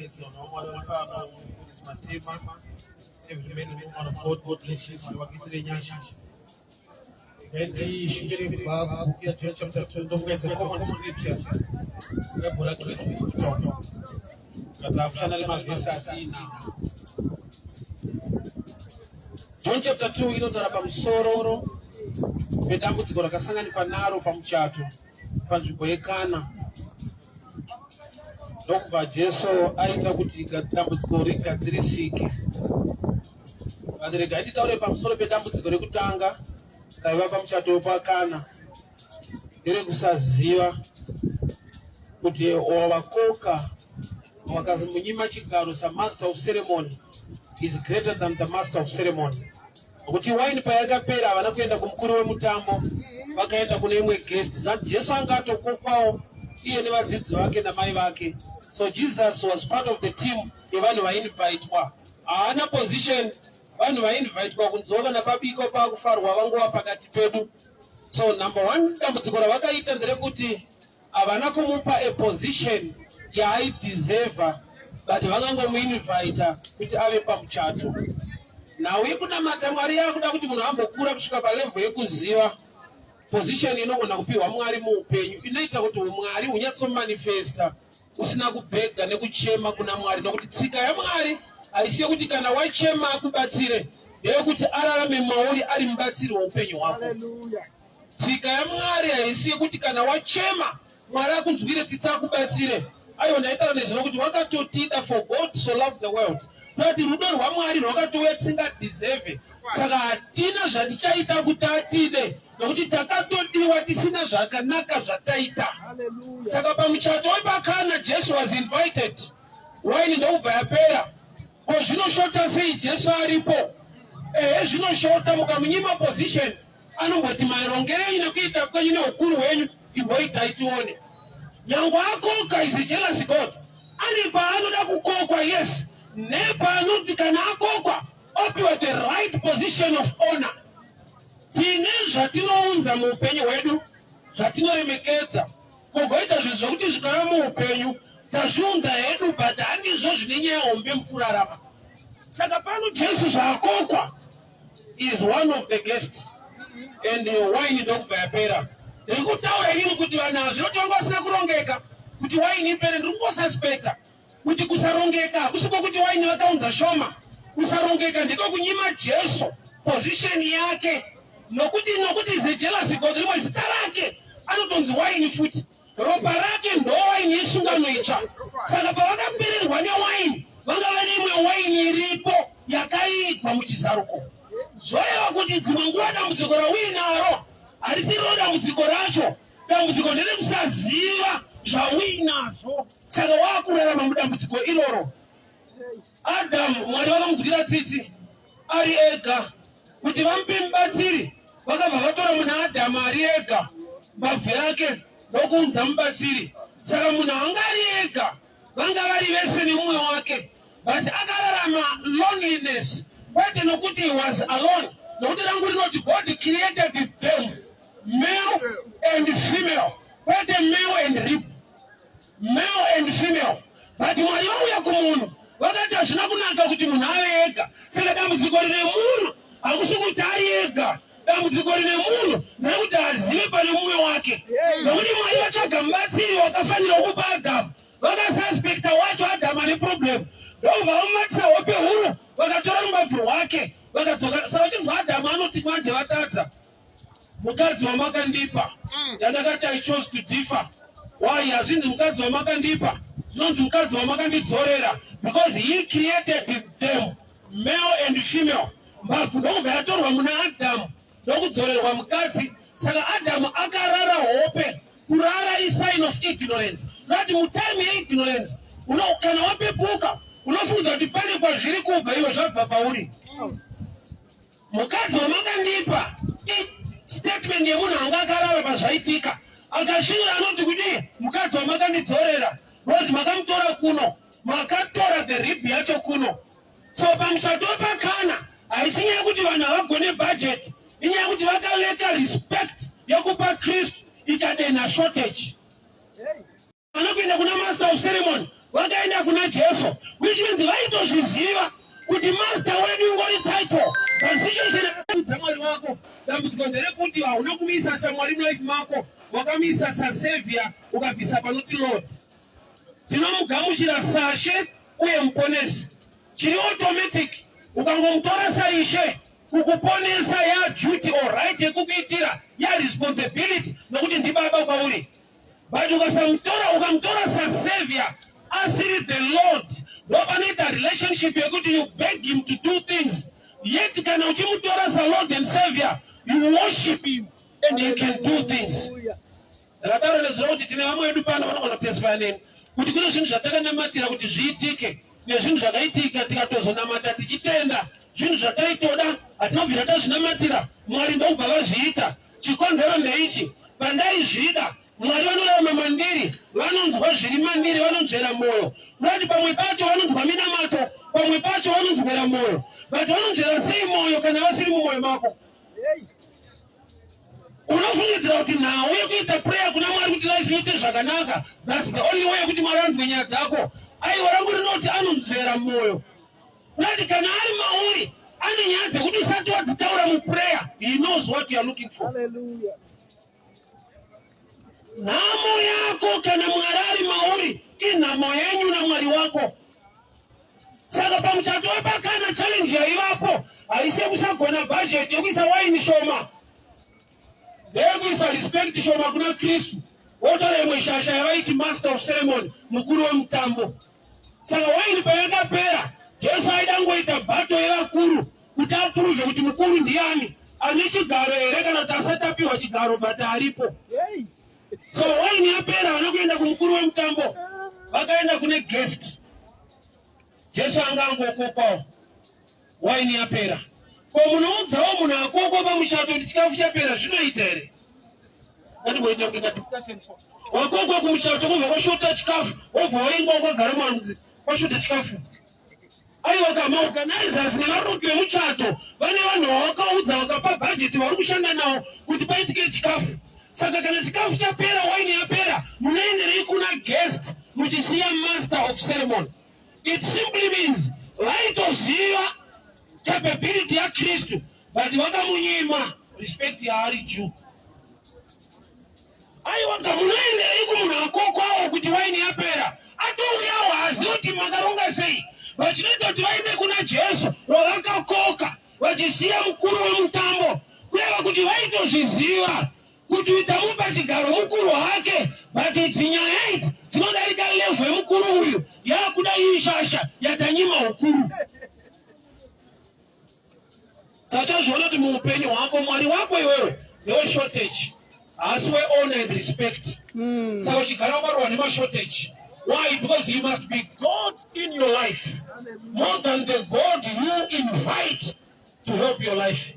Tiremekedze vanhu vaMwari vari pano, Mufundisi Matema, every man and woman of God, God bless you, Mwari vakuitire nyasha. Regai ndishumire kubva kubhuku yaJohn chapter 2, ndofunga it's a common scripture. Bhaibheri racho but hakuchana nemavhesi atiinawo. John chapter 2 inotaura pamusoro pedambudziko rakasanganikwa naro pamuchato panzvimbo yeKana. Ndokubva Jesu aita kuti dambudziko rigadzirisike. But regai titaure pamusoro pedambudziko rekutanga raiva pamuchato wepaKana, nderekusaziva kuti wavakoka wakamunyima chigaro samaster of ceremony is greater than the master of ceremony. Nokuti waini payakapera havana kuenda kumukuru wemutambo, vakaenda kune imwe guest. Zvanzi Jesu anga atokokwawo iye nevadzidzi vake namai vake. So Jesus was part of the team yevanhu vainvitwa. Haana position, vanhu vainvitwa kunziwo kana pabikwa pakufarwa vangova pakati pedu. So number one dambudziko ravakaita nderekuti havana kumupa a position yaaideserva but vakangomuinvita kuti ave pamuchato. Nhau yekunamata Mwari yakuda kuti munhu ambokura kusvika palevel yekuziva position inogona kupiwa Mwari muupenyu inoita kuti umwari hunyatsomanifesta usina kubhega nekuchema kuna Mwari, nokuti tsika yaMwari haisi yekuti kana wachema akubatsire, ndeyekuti ararame mauri ari mubatsiri weupenyu hwako. Tsika yaMwari haisi yekuti kana wachema Mwari akunzwire tsitsi akubatsire. Aiwa, ndaitaura nezvino kuti wakatotida, for God so loved the world, kuti rudo rwaMwari rwakatouya tisingadeserve. Saka hatina zvatichaita kuti atide, nokuti takatodiwa tisina zvakanaka zvataita. Saka pamuchato wepaKana Jesu was invited, waini ndokubva yapera. Ko zvinoshota sei Jesu aripo? Ehe, zvinoshota mukamunyima position. Anomboti marongero enyu nekuita kwenyu neukuru hwenyu imboitai tione. Nyangwe akoka is a jealous God. Ane paanoda kukokwa, yes, nepaanoti kana akokwa opiwa the right position of honor. Tine zvatinounza muupenyu hwedu zvatinoremekedza, kogoita zvinhu zvekuti zvikava muupenyu tazviunza hedu, but handizvo zvine nyaya hombe mukurarama. Saka pano Jesu zvaakokwa is one of the guests and wine ndokubva yapera. Ndiri kutaura inini kuti vanhu ava zvinoti vanga vasina kurongeka kuti waini ipere. Ndiri kungosuspecta kuti kusarongeka hakusi kwokuti waini vakaunza shoma. Kusarongeka ndiko kunyima Jesu position yake, nokuti is a jealous God, rimwe zita rake anotonzi waini futi. Ropa rake ndowaini yesungano itsva. Saka pavakapererwa newaini, vanga vane imwe waini iripo yakaigwa muchizaruko. Zvoreva kuti dzimwe nguva dambudziko rauinaro harisiriro dambudziko racho. Dambudziko nderekusaziva zvauinazvo, saka waakurarama mudambudziko iroro. Adamu, Mwari vakamunzwira tsitsi ari ega kuti vamupe mubatsiri. Vakabva vatora muna Adamu ari ega mbabvu yake ndokuunza mubatsiri. Saka munhu anga ari ega, vanga vari vese nemumwe wake, but akararama loneliness, kwete nokuti he was alone, nokuti rangu rinoti God created them male and female, kwete male and rib, male and female. But Mwari vauya kumunhu vakati hazvina kunaka kuti munhu ave ega. Saka dambudziko rine munhu hakusi kuti ari ega, dambudziko rine munhu nderekuti azive pane mumwe wake, nokuti Mwari vatsvaga mubatsiri wakafanira kupa Adhamu. Vakasuspecta wacho Adhamu ane problem, ndokubva vamumatisa hope huru, vakatora rumbabvu rwake vakadzoka. Saka vachinzwa Adhamu anoti manje vatadza, mukadzi wamakandipa yandakati I chose to differ. Why hazvinzi mukadzi wamakandipa, zvinonzi mukadzi wamakandidzorera, because he created them male and female. Mbabvu ndokubva yatorwa muna Adhamu ndokudzorerwa mukadzi. Saka Adhamu akarara hope. Kurara isign of ignorance. Noti mutime yeignorance kana wapepuka unofunga kuti pane kwazviri kubva, iwe zvabva pauri. Mukadzi wamakandipa statement yemunhu anga akarara pazvaitika, akasvinura anoti kudii? Mukadzi wamakandidzorera, because makamutora kuno, makatora the rib yacho kuno. So pamuchato wepaKana haisi nyaya yekuti vanhu havagone budget, inyaya yekuti vakaleta respect yekupa Kristu ikadenha shortage. Vanokuenda kuna master of ceremony. Vakaenda kuna Jesu, which means vaitozviziva kuti master wedu ingori title. Pasituation akaudza Mwari wako, dambudziko nderekuti hauna kumuisa saMwari mulife mako, wakamuisa sasavior, ukabvisa panoti Lord. Tinomugamuchira sashe uye muponesi. Chiri automatic, ukangomutora saishe, kukuponesa ya duty or right yekukuitira ya responsibility, nokuti ndibaba kwauri. But ukasamutora, ukamutora sasavior asiri the Lord, ndopanoita relationship yekuti you beg him to do things. Yet kana uchimutora salord and savior, you worship him and he can do things. Hallelujah. Ndakataura nezuro kuti tine vamwe vedu pano vanogona kutestifya neni kuti kune zvinhu zvatakanamatira kuti zviitike, nezvinhu zvakaitika tikatozonamata tichitenda. Zvinhu zvataitoda hatinobvira tazvinamatira, Mwari ndokubva vazviita. Chikonzero ndeichi: pandaizvida, Mwari vanorarama mandiri, vanonzwa zviri mandiri, vanonzvera mwoyo. Kurati pamwe pacho vanonzwa minamato, pamwe pacho vanonzwera mwoyo. But vanonzvera sei mwoyo kana vasiri mumwoyo mako? Hey. Unofungidzira kuti nhau yekuita prayer kuna Mwari kuti life iite zvakanaka, that's the only way yekuti Mwari anzwe nyaya dzako. Aiwa, rangu rinoti anonzvera mwoyo. Kurati kana ari mauri, ane nyaya dzekuti usati wadzitaura muprayer, he knows what you are looking for. Hallelujah. Nhamo yako kana Mwari ari mauri inhamo yenyu naMwari wako. Saka pamuchato wepakana, challenge yaivapo haisi yekusagona bhajeti yekuisa waini shoma, ndeyekuisa respect shoma kuna Kristu. Wotora imwe shasha yavaiti master of ceremony, mukuru wemutambo. Saka waini payakapera, Jesu aida ngoita battle yevakuru kuti aprove kuti mukuru ndiani, ane chigaro here kana kuti asati apiwa chigaro, but aripo. Hey. So waini yapera, vana kuenda kumukuru wemutambo, vakaenda kune guest. Jesu anga angokokwawo. Waini yapera, ko munoudzawo munhu akokwa pamushato kuti chikafu chapera, zvinoita here? Ngatimboita kuita discussion. So wakokwa kumuchato, kubva kwashota chikafu, wobva waingwa wakagara manzi kwashota chikafu. Aiwa, kamaorganizers nevarongi vemuchato vane vanhu vavakaudza, vakapa bhajeti, vari kushanda navo kuti paitike chikafu. Saka kana chikafu chapera, waini yapera, munoenderei kuna guest muchisiya master of ceremony? It simply means vaitoziva capability yaKristu, but vakamunyima respect yaari due. Aiwa, kamunoenderei kumunhu akokwawo kuti waini yapera? Atouyawo, haazivi kuti makaronga sei. Vachinoita kuti vaende kuna Jesu wavakakoka, vachisiya mukuru wemutambo, kureva kuti vaitozviziva kuti itamupa chigaro mukuru hake, but idzi nyaya idzi dzinodarika level yemukuru uyu, yakuda iyi shasha yatanyima ukuru. Sachazviona kuti muupenyu hwako Mwari wako iwewe ndewe shortage, haasi wehonour and respect. Saka uchigara wakarwa nemashortage. Why? Because he must be God in your life more than the God you invite to help your life.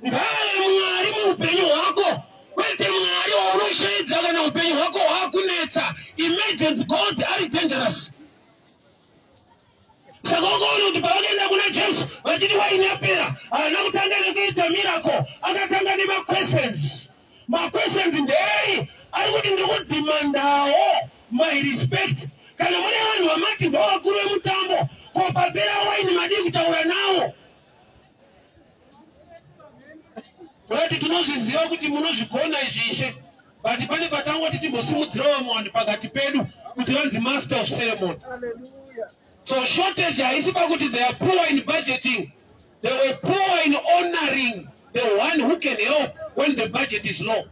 Ngaave Mwari muupenyu hwako, kwete Mwari waunoshaidza kana upenyu hwako hwakunetsa. Emergency God ari dangerous. Saka ukaona kuti pavakaenda kuna Jesu vachiti waini yapera, haana kutanga nekuita miracle, akatanga nemaquestions. Maquestions ndei? Ari kuti ndikudemandawo my respect. Kana mune vanhu vamati ndo vakuru vemutambo, ko papera waini madii kutaura nawo? Kurati tinozviziva kuti munozvigona izvi, ishe, but pane patangoti timbosimudzirawo vamwe vanhu pakati pedu kuti vanzi master of ceremony. Hallelujah. So shortage haisi pakuti they are poor in budgeting, they were poor in honoring the one who can help when the budget is low.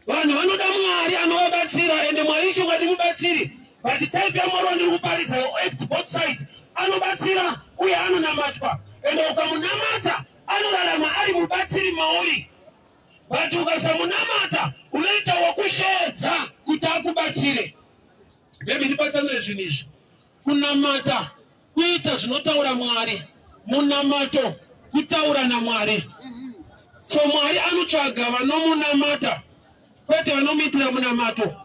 Vanhu vanoda Mwari anovabatsira, ende Mwari chokwadi mubatsiri, but type yaMwari wandiri kuparidza act both side: anobatsira uye anonamatwa. Ende ukamunamata, anorarama ari mubatsiri mauri, but ukasamunamata, unoita wokusheedza kuti akubatsire. Maybe ndipatsanure zvinhu izvi. Kunamata kuita zvinotaura Mwari, munamato kutaura naMwari. So Mwari anotsvaga vanomunamata, kwete vanomuitira munamato.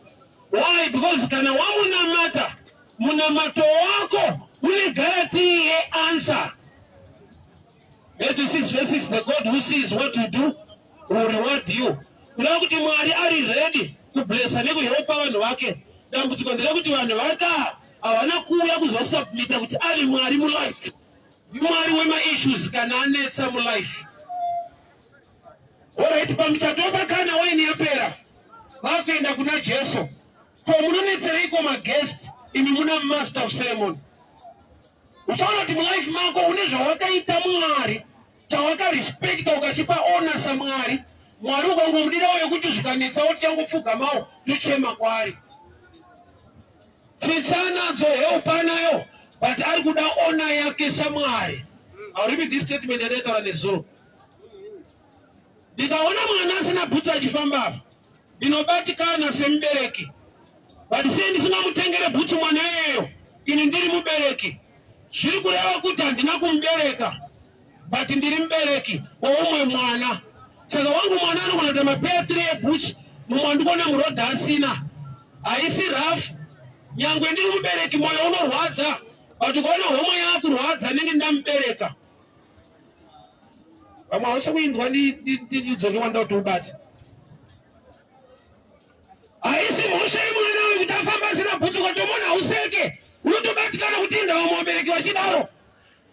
Why? Because kana wamunamata, munamato wako une guarantee yeanswer. Matthew 6 verse 6: "The God who sees what you do will reward you." Kureva kuti Mwari ari ready kublessa nekuhelpa vanhu vake. Dambudziko nderekuti vanhu vaka havana kuuya kuzosubmita kuti ave Mwari mulife. NdiMwari wemaissues kana anetsa mulife. Alright, pamuchato wepakana waini yapera, vakuenda kuna Jesu. Ko munonetsereiko maguest imi muna master of ceremony? Uchaona kuti mulife mako une zvawakaita Mwari chawakarespecta ukachipa ona saMwari. Mwari ukangomudirawo yekuti zvikanetsawo tichangopfugamawo tochema kwaari. Tsitsi anadzo, help anayo, but ari kuda ona yake saMwari. I'll repeat this statement yataitaura nezuro. Ndikaona mwana asina bhutsu achifamba apa, ndinobatikana semubereki, but sei ndisingamutengere bhutsu mwana iyeyo? Ini ndiri mubereki, zviri kureva kuti handina kumubereka, but ndiri mubereki weumwe mwana. Saka wangu mwana anogona kuita mapeya 3 ebhutsu, mumwe andikuona murodha asina. Haisi rafu, nyangwe ndiri mubereki, moyo unorwadza, but ukaona homwe yakurwadza nenge ndamubereka. Vamwe hausi kuinzwa, ndidzoke wanda kuti ubate. Haisi mhosva yemwana uyu kuti afamba asina bhutsu, ukatomona hauseke, unotobatikana kuti indawo muvabereki vachidaro.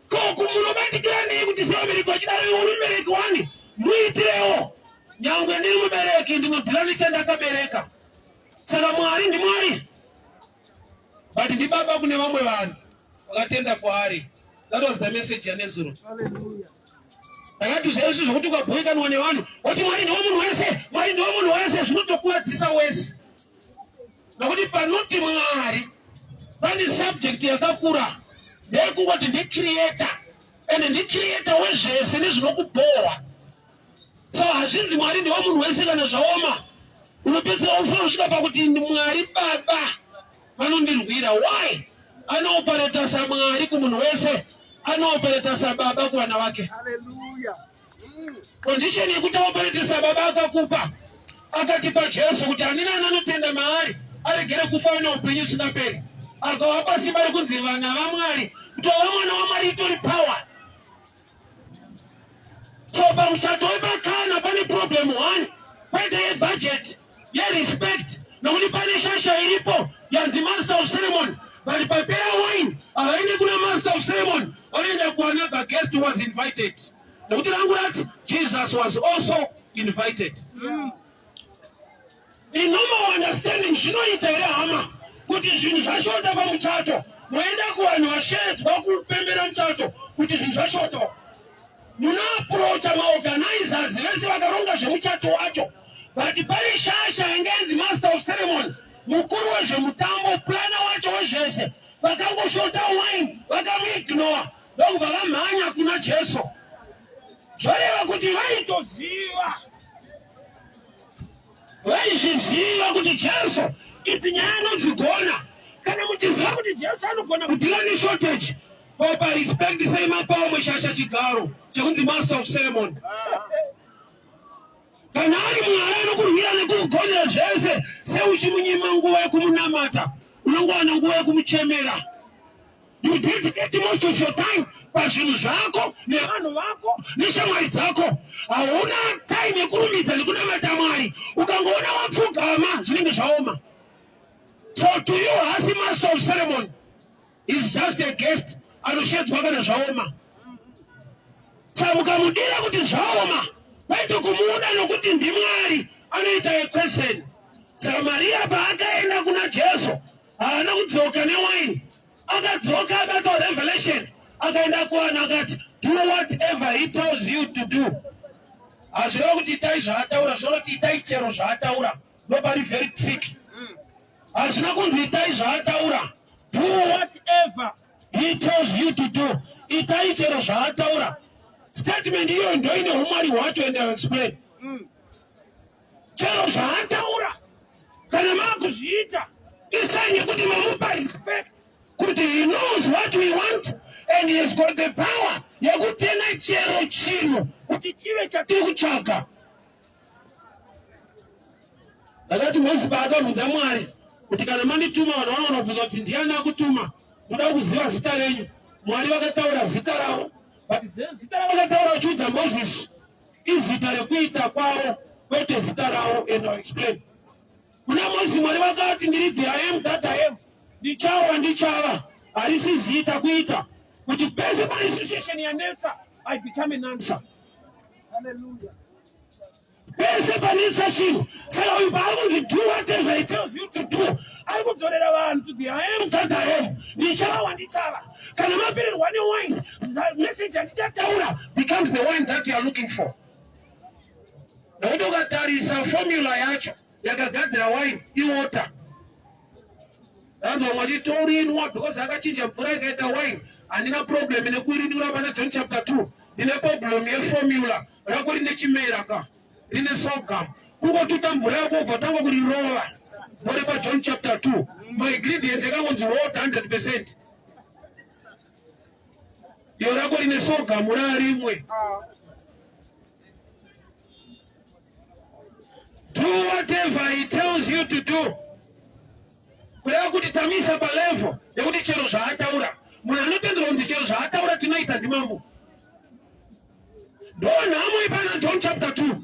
Ko munobatikira nei kuti sevabereki vachidaro? Iwe uri mubereki wani, muitirewo. Nyangwe ndiri mubereki, ndinodhira nechandakabereka. Saka Mwari ndiMwari, but ndibaba kune vamwe vanhu vakatenda kwaari. That was the message yanezuro. Ndakati zvese zvokuti ukabhoikanwa nevanhu woti Mwari ndiwo munhu wese, Mwari ndiwo munhu wese, zvinotokuvadzisa wese, nokuti panoti Mwari pane subject yakakura, ndeyekungoti ndicreator, and ndicreator wezvese nezvinokubhohwa. So hazvinzi Mwari ndiwo munhu wese. Kana zvaoma, unopedzera ufanira kusvika pakuti Mwari Baba vanondirwira. Why? Anooperata saMwari kumunhu wese, anooperata sababa kuvana vake. Hallelujah. Condition yekuti aoperate sababa, akakupa, akatipa Jesu kuti ani nani anotenda maari aregere kufa ane upenyu usingaperi. Akavapa simba rekunzi vana vaMwari. Kuti wava mwana waMwari itori power. So pamuchato wepakana pane problem one, kwete yebudget, yerespect, nokuti pane shasha iripo yanzi master of ceremony, but papera wine havaende kuna master of ceremony, vanoenda kuanother guest who was invited, nokuti rangu rati Jesus was also invited. In normal understanding, zvinoita here, hama, kuti zvinhu zvashota pamuchato, moenda kuvanhu vashedzwa kupembera muchato kuti zvinhu zvashota? Munoapproacha maorganizers vese vakaronga zvemuchato wacho, but pane shasha yanga yanzi master of ceremony, mukuru wezvemutambo, planner wacho wezvese. Vakangoshota wine, vakamuignore, ndokubva vamhanya kuna Jesu. Zvoreva kuti vaitoziva, vaizviziva kuti Jesu idzi nyaya anodzigona. Kana muchiziva kuti Jesu anogona kudeala neshortage, opa respect, sei mapawo mushasha chigaro chekunzi master of ceremony? Kana ari Mwari anokurwira nekukugonera zvese, seuchimunyima nguva yekumunamata? Unongowana nguva yekumuchemera. You dedicate most of your time pazvinhu zvako nevanhu vako neshamwari dzako. Hauna time yekurumidza nekunamata Mwari. Ukangoona wapfugama, zvinenge zvaoma. So to you hasi master of ceremony, is just a guest anoshedzwa kana zvaoma. Saka mukamudira kuti zvaoma, kwete kumuda nokuti ndiMwari anoita a question. Saka Mariya paakaenda kuna Jesu, haana kudzoka newaini, akadzoka abata revelation. Akaenda kuvanhu akati, "Do whatever he tells you to do." Hazvireva kuti itai zvaataura, zvinova kuti itai chero zvaataura. Nobody, very tricky. Hazvina kunzi itai zvaataura. Do whatever he tells you to do, itai chero zvaataura. Statement iyoyo ndoine umwari hwacho, and I explain. Chero zvaataura, kana makuzviita, isai nekuti mamupa respect kuti he knows what we want and he has got the power yekutena chero chinhu kuti chive chatiri kutsvaga. Ndakati Mosi paakabvunza Mwari kuti, "Kana mandituma, vanhu vanoona kubvunza kuti ndiani akutuma, muda kuziva zita renyu." Mwari vakataura zita ravo, but zita ravakataura vachiudza Mozisi izita rekuita kwavo, kwete zita ravo, and I'll explain. Kuna Mozisi Mwari vakati, ndiri the I am that I am, ndichawa ndichava. Harisi zita kuita kuti pese pane situation yanetsa, I become an answer. Hallelujah. Pese panetsa chinhu. Saka uyu paari kunzi do whatever he tells you to do, ari kudzorera vanhu to the I am that I am, ndichava ndichava. Kana mapererwa newine, the message yandichataura becomes the wine that you are looking for. Nokuti ukatarisa formula yacho yakagadzira wine iwater. Vanhu vamwe vachitorinwa because akachinja mvura ikaita wine. Handina problem nekurinura pana John chapter 2. Ndine problem yeformula rako rine chimera ka, rine sorghum. Kungotuta mvura yako ubva tanga kurirova. Muri pa John chapter 2. My ingredients yakangonzi water 100%. Iyo rako rine sorghum rarimwe. Do whatever he tells you to do. Kureva kuti tamisa palevel yekuti chero zvaataura. Munhu anotendera kuti chero zvaataura tinoita ndimambo. Ndo nhamo ipana John chapter 2.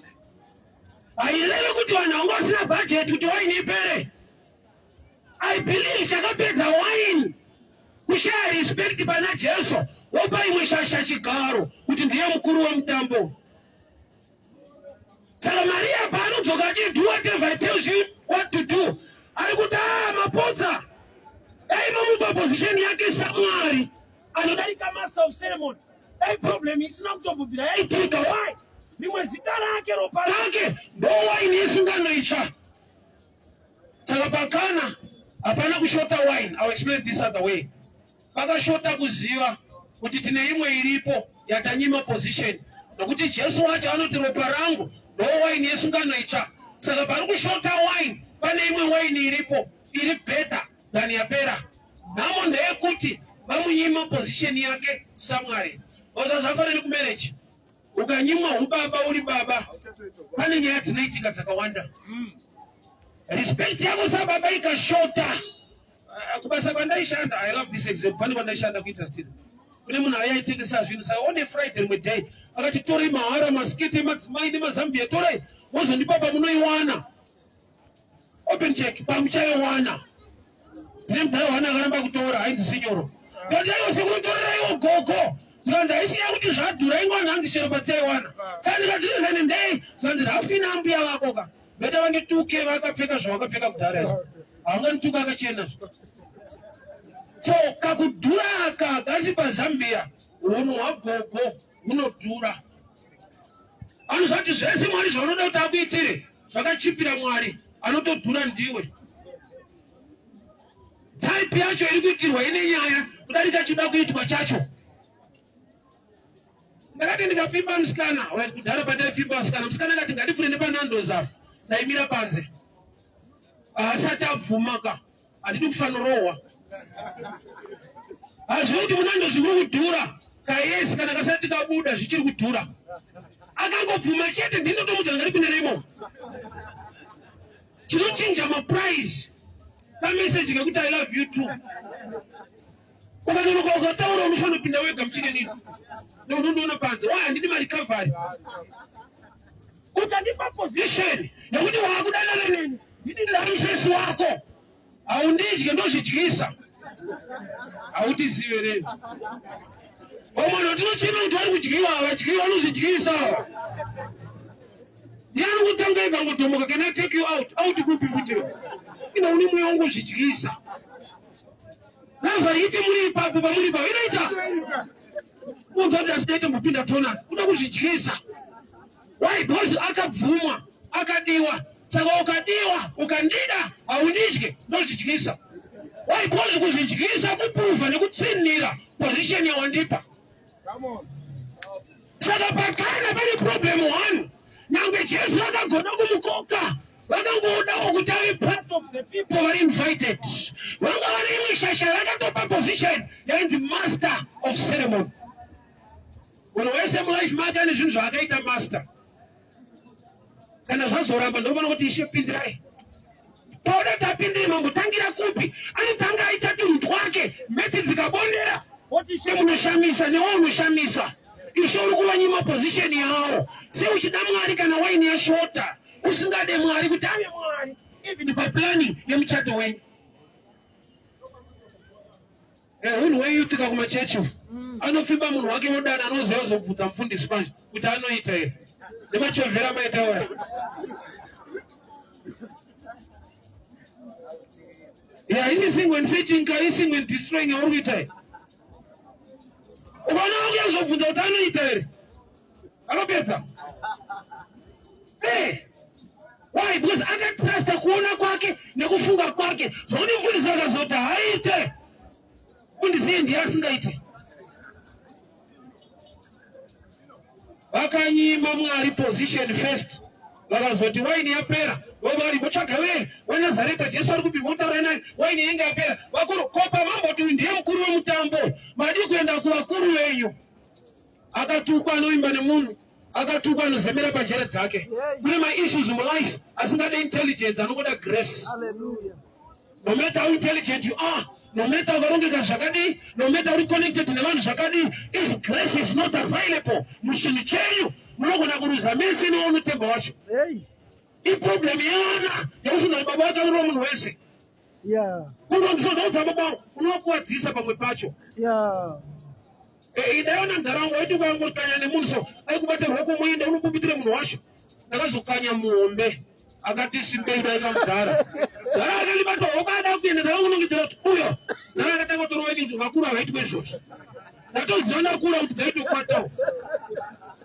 Haireve kuti vanhu vanga vasina budget kuti waini ipere. I believe chakapedza wine kushaya respect pana Jesu, wopa imwe shasha chigaro kuti ndiye mukuru wemutambo. Saka Maria paanodzoka achiti do whatever I tells you what to do, ari kuti ah, mapotsa dai mamupa position yake saMwari anodarika master of ceremony, dai problem isina kutombobvira yaitika. Why? Rimwe zita rake, ropa rake ndo waini yesungano itsva. Saka pakana hapana kushota wine. I will explain this other way. Pakashota kuziva kuti tine imwe iripo yatanyima position, nokuti Jesu wacho anoti ropa rangu ndo waini yesungano itsva. Saka pari kushota wine, pane imwe waini iripo iri better than yapera. Nhamo ndeyekuti vamunyima position yake saMwari. Oza zvafanira kumarriage. Ukanyimwa hubaba uri baba, pane nyaya dzinoitika dzakawanda. Respect yako sababa ikashota. Kubasa kwandaishanda, I love this example. Pane kwandaishanda kuita still, kune munhu aiaitengesa zvinhu. Saka on a Friday rimwe day akati, torai mahara masiketi emadzimai nemazambia, torai mozondipa pamunoiwana, open check pamuchaiwana. Ndine mudhara wana akaramba kutora, ainzi sinyoro. Ndati aiwa sekuru, toreraiwo gogo. Zvikanzi haisiya kuti zvadhura, ingwana hanzi chero patiaiwana. Saka ndikati reason ndei? Zvikanzi rafina ambuya vako ka, beta vandituke vakapfeka zvavakapfeka kudhara izvo, haunganituka akachena. So kakudhura aka kasi paZambia, unhu hwagogo hunodhura. Anozvati zvese Mwari zvaunoda kuti akuitire zvakachipira Mwari, anotodhura ndiwe. Type yacho iri kuitirwa ine nyaya kudarika chida kuitwa chacho. Ndakati ndikapfimba musikana kudhara, pandaipfimba musikana, musikana akati ngatifure nepaNandos apo. Ndaimira panze, asati abvuma ka, handidi kufanorohwa. Hazvino kuti muNandos muri kudhura kayesi, kana kasati kabuda zvichiri kudhura. Akangobvuma chete, ndinotomudza ngatipindire imomo. Chinochinja maprice kameseji kekuti I love you too. Ukanonoka ukataura, unofanira kupinda wega muChicken Inn, unondoona panze. Why? Handidi marecovery. Ukandipa position nekuti wakudanana neni, ndini wako, haundidye ndozvidyisa, hautizive rei. Vamwe tinochema kuti vari kudyiwa, havadyiwa, vanozvidyisa. Ndiani kutanga ikangodhomoka, can I take you out? Out kupi futi? Ina une mweya wongozvidyisa. Love iti muri ipapo pamuri ipapo inoita unzwa kuti asinaite mbopinda tonus kuda kuzvidyisa. Why? Because akabvumwa, akadiwa. Saka ukadiwa, ukandida, haundidye ndozvidyisa. Why? Because kuzvidyisa kuprova nekutsinhira position yawandipa. Come on. Saka pakana pane problem one. Nyangwe Jesu akagona kumukoka, vakangodawo kuti ave part of the people vari invited. Vanga vane imwe shasha vakatopa position yainzi master of ceremony. Munhu wese mulife make ane zvinhu zvaakaita master. Kana zvazoramba, ndopana kuti Ishe pindirai. Pauda tapindire, mambotangira kupi? Anotanga aita tunhu twake, metsi dzikabondera, oti Ishe munoshamisa, newe unoshamisa. Ishe uri kuvanyima position yawo. Sei uchida Mwari kana waini yashota, usingade Mwari kuti ave Mwari? Even paplanning yemuchato wenyu. Hunhu hweyutika kumachechi anopfimba munhu wake wodana, anoziva kuzobvunza mufundisi manje kuti anoita here nemachovhera maita waya. Yeah, isi single and searching ka, single and destroying yauri kuita here. Ukaona wangu yazobvunza kuti anoita here, anopedza. Hey. Why? Because akatrusta kuona kwake nekufunga kwake. Zvokuti mufundisi akazoti haite, mufundisi iye ndiye asingaite. Vakanyima Mwari position first, vakazoti waini yapera, vovari votsvaga wee weNazareta, Jesu ari kupi, votaura naye, waini inenge yapera. Vakuru kopa mamboti uyu ndiye mukuru wemutambo, madii kuenda kuvakuru venyu? Akatukwa anoimba nemunhu, akatukwa anozemera panjere dzake. Kune maissues mulife asingade intelligence, anongoda grace. Hallelujah. No matter how intelligent you are, no matter ukarongeka zvakadii, no matter uri connected nevanhu zvakadii, if grace is not available muchinhu chenyu, munogona kuruza mese newaunotemba wacho. Hey. Iproblem yevana yekufunga kuti baba vake anorova munhu wese. Kungondisodaudza baba unovakuwadzisa pamwe pacho. Ndaiona nharaunda waiti ukangokanya nemunhu so aikubata rwoko muenda unopupitira munhu wacho. Ndakazokanya muhombe akati simbei daika mudhara. Dhara akandibata hoko ada kuenda, ndakangonongedzera kuti uyo. Dhara akatanga kutorova ini kuti vakuru havaitwe izvozvo. Ndatoziva ndakura kuti dzaitokwatawo.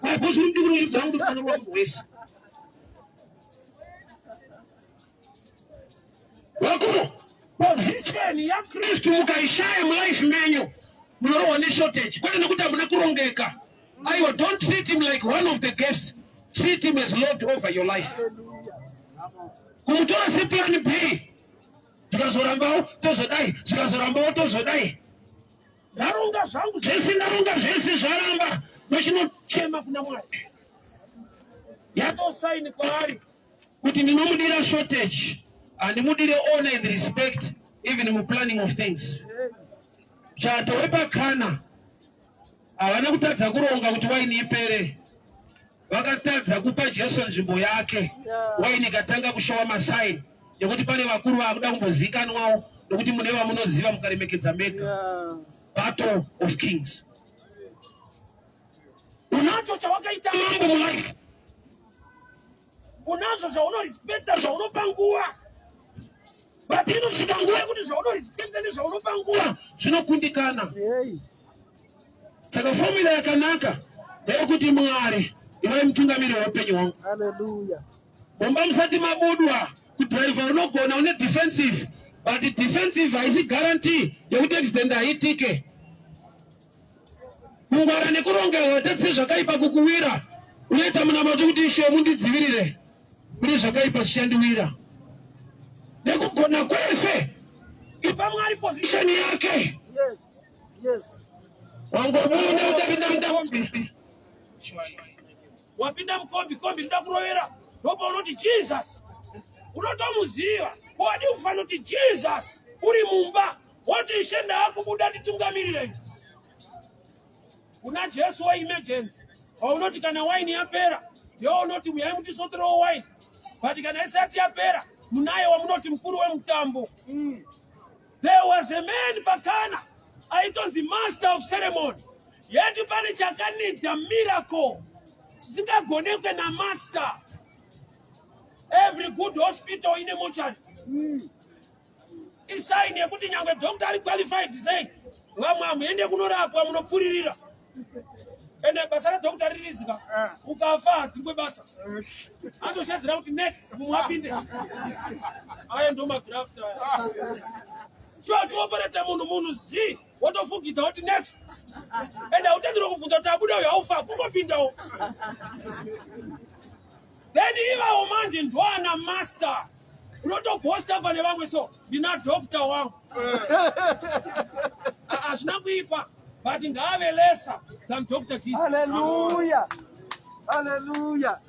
Wabhozi uri mudiki unoridza kuti unofanirwa munhu wese. Vakuru, position yaKristu mukaishaya mulife menyu, munorohwa neshortage, kwete nekuti hamuna kurongeka. Aiwa, don't treat him like one of the guests, treat him as Lord over your life. Kumutora seplan B, zvikazorambawo tozodai, zvikazorambawo tozodai. Ndaronga zvangu zvese, ndaronga zvese, zvaramba, ndochinochema kuna Mwari. Yatosaini kwaari kuti ndinomudira shortage, handimudire honor and respect even muplanning of things. Chato wepakana havana kutadza kuronga kuti waini ipere, vakatadza kupa Jesu nzvimbo yake. Waini ikatanga kushowa masaini yekuti pane vakuru vakuda kumbozivikanwawo, nokuti mune vamunoziva mukaremekedza mega. Battle of kings. Unacho chawakaita mambo mulife, unazvo zvaunorespekta, zvaunopa nguva, but inosvika nguva yekuti zvaunorespekta nezvaunopa nguva zvinokundikana. Hey. Saka formula yakanaka ndeyekuti Mwari ivai mutungamiri weupenyu hwangu. Hallelujah. Mumba musati mabudwa kudhiraivha unogona une defensive, but defensive haisi guarantee yekuti accident haitike. Kungwara nekurongerwa tatise zvakaipa kukuwira, unoita munamato kuti Ishe mundidzivirire kune zvakaipa zvichandiwira. Nekugona kwese ipa Mwari position yake. Yes. Yes. Wangobuda utapinda mukombi, wapinda mukombi, kombi rida kurovera, ndopa unoti Jesus, unotomuziva wadi kufanira kuti Jesus uri mumba, woti Ishe ndaakubuda, nditungamirire. Kuna Jesu weemergency waunoti kana waini yapera, ndiwo unoti muyai mutisoterewo waini, but kana isati yapera munaye wamunoti mukuru wemutambo. There was a man pakana aitonzi master of ceremony, yet pane chakanida miracle chisingagonekwe namaster. Every good hospital ine mochari. Isign yekuti nyangwe doctor ari qualified sei, vamwe hamuende kunorapwa, munopfuririra. Ende basa radoctor ririzika, ukafa hadzingwe basa, anoshedzera kuti next mumwe apinde. Aya ndo magraft aya. Chiwachiwoperete munhu munhu zi wotofugidza woti next, ende hautenderwe kubvunza kuti abuda uyo haufa, kungopindawo. Then ivawo manje ndoana master, unotobhosta pane vamwe, so ndina doctor wangu. Hazvina kuipa, but ngaave lesser than Dr. Jesus. Hallelujah. Hallelujah.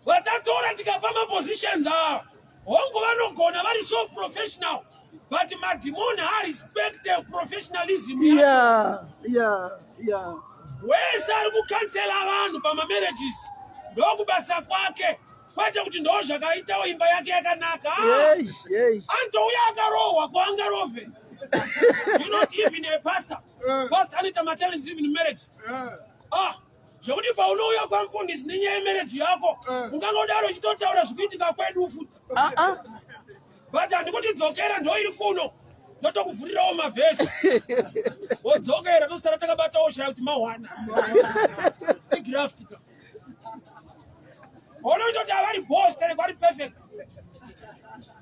Vatatora tikapa mapositions ava, hongu vanogona, vari so professional, but madhimoni haarespecte professionalism yacho. Wese ari kukansela vanhu pamamarriages ndokubasa kwake. Kwete kuti ndo zvakaitawo imba yake yakanaka. Hey, hey. Anotouya akarohwa kwaangarove. You not even a pastor. Pastor anoita machallenges even in marriage. Ah, zvekuti paunouya kwamufundisi nenyaya yemarriage yako, ungangodaro uchitotaura zvikuitika kwedu futi. Ah, ah. But handikuti dzokera, ndoiri kuno, totokuvhurirawo mavhesi, wodzokera, tosara takabatawo shaya kuti mawana igraftika. Unoita kuti havari boss tere vari perfect.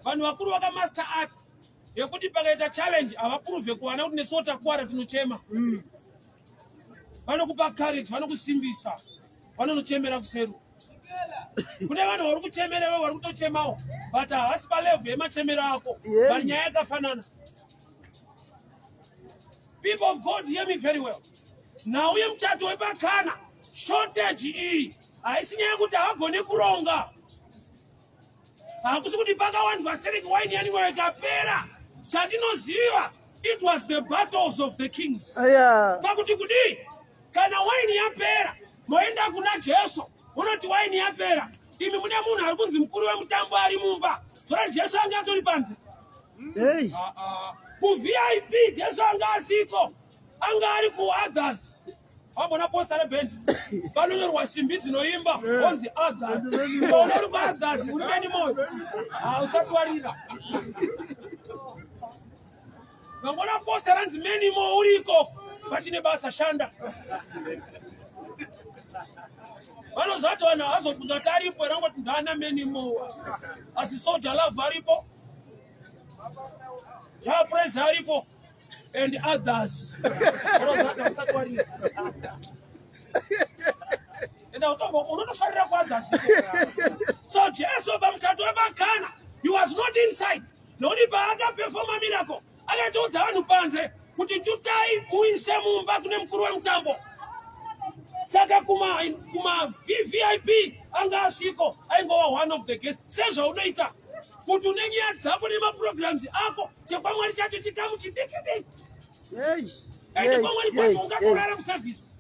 Vanhu vakuru vakamaster art yekuti pakaita challenge havaprove kuwana kuti nesuwo takuwara tinochema. Vanokupa courage, vanokusimbisa, vanonochemera kuseru. Kune vanhu vari kuchemera, vari kutochemawo, but havasi palevel yemachemero ako. But nyaya yakafanana. People of God, hear me very well. Nhau yemuchato wepaKana, shortage iyi haisi nyaya yekuti havagone kuronga. Hakusi kuti pakawandwa stereki waini yanimweyo ikapera. Chandinoziva, it was the battles of the kings. Aya. Pakuti kudii? Kana waini yapera, moenda kuna Jesu, unoti waini yapera. Imi mune munhu ari kunzi mukuru wemutambo ari mumba. Zvora Jesu anga atori panze. Hey. KuVIP Jesu anga asiko, anga ari kuothers. Wambona poster rebhendi panonyorwa simbi dzinoimba onzi others. Pauna uri kuothers, uri many more. Usati warira. Vangona poster ranzi many more, uriko pachine basa, shanda. Vanozati vanhu havazobvunza kuti aripo here, angoti ndana many more, asi Soul Jah Love aripo, Jah Prayzah aripo and others. Vanozati vasati warira. Enda unotofarira kuothers. So Jesu pamuchato wepaKana, he was not inside, nokuti paakaperforma miracle akatoudza vanhu panze kuti tutai muise mumba kune mukuru wemutambo. Saka kuma VVIP anga asiko, aingova one of the guests, sezvaunoita kuti une nyaya dzako nemaprograms ako, chekwamwari chacho chikamu chidiki diki. Hey. Ende Hey. kwamwari Hey. kwacho ungatorara muservice.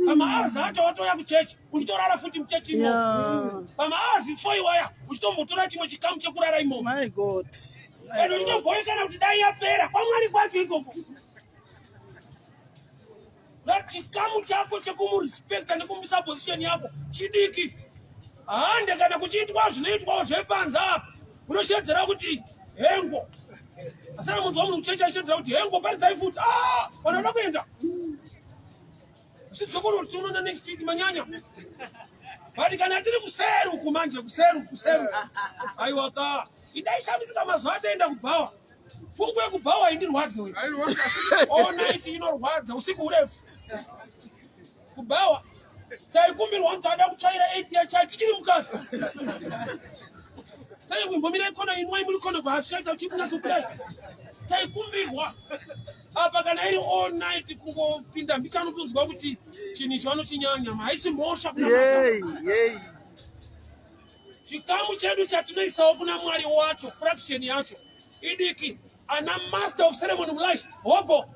Pamahours acho watouya kuchechi, uchitorara futi muchechi imomo. Pamahours 4 iwaya uchitombotora chimwe chikamu chekurara imomo. My God. My Ende God. uchitogoekana kuti dai yapera kwamwari kwacho ikoko. That chikamu chako chekumurespecta nekumisa position yako chidiki. Hande kana kuchiitwa zvinoitwawo zvepanze apa, unoshedzera kuti hengo. Asana munhu wamunhu kuchechi achishedzera kuti hengo, paridzai futi. Ah, vanhu vanoda kuenda chidzokoro kuti unoona next week manyanya. But kana tiri kuseru uku manje, kuseru, kuseru, aiwa ka, idaishamisika mazuva ataenda kubhawa. Pfungwa yekubhawa indirwadze we. All night inorwadza, usiku hurefu kubhawa. Taikumbirwa kuti ada kutsvaira 8 yachai tichiri mukati. Taikumbomira ikona, inwai muri kona kwaazvichaita uchikunyatsokurai. Taikumbirwa apa kana iri all night kungopinda mbichanotonzwa kuti chinhu ichi vanochinyanya, haisi mhosva kuna Yay. Yay. Chikamu chedu chatinoisawo kuna Mwari wacho, fraction yacho idiki. Ana master of ceremony mulife hopo.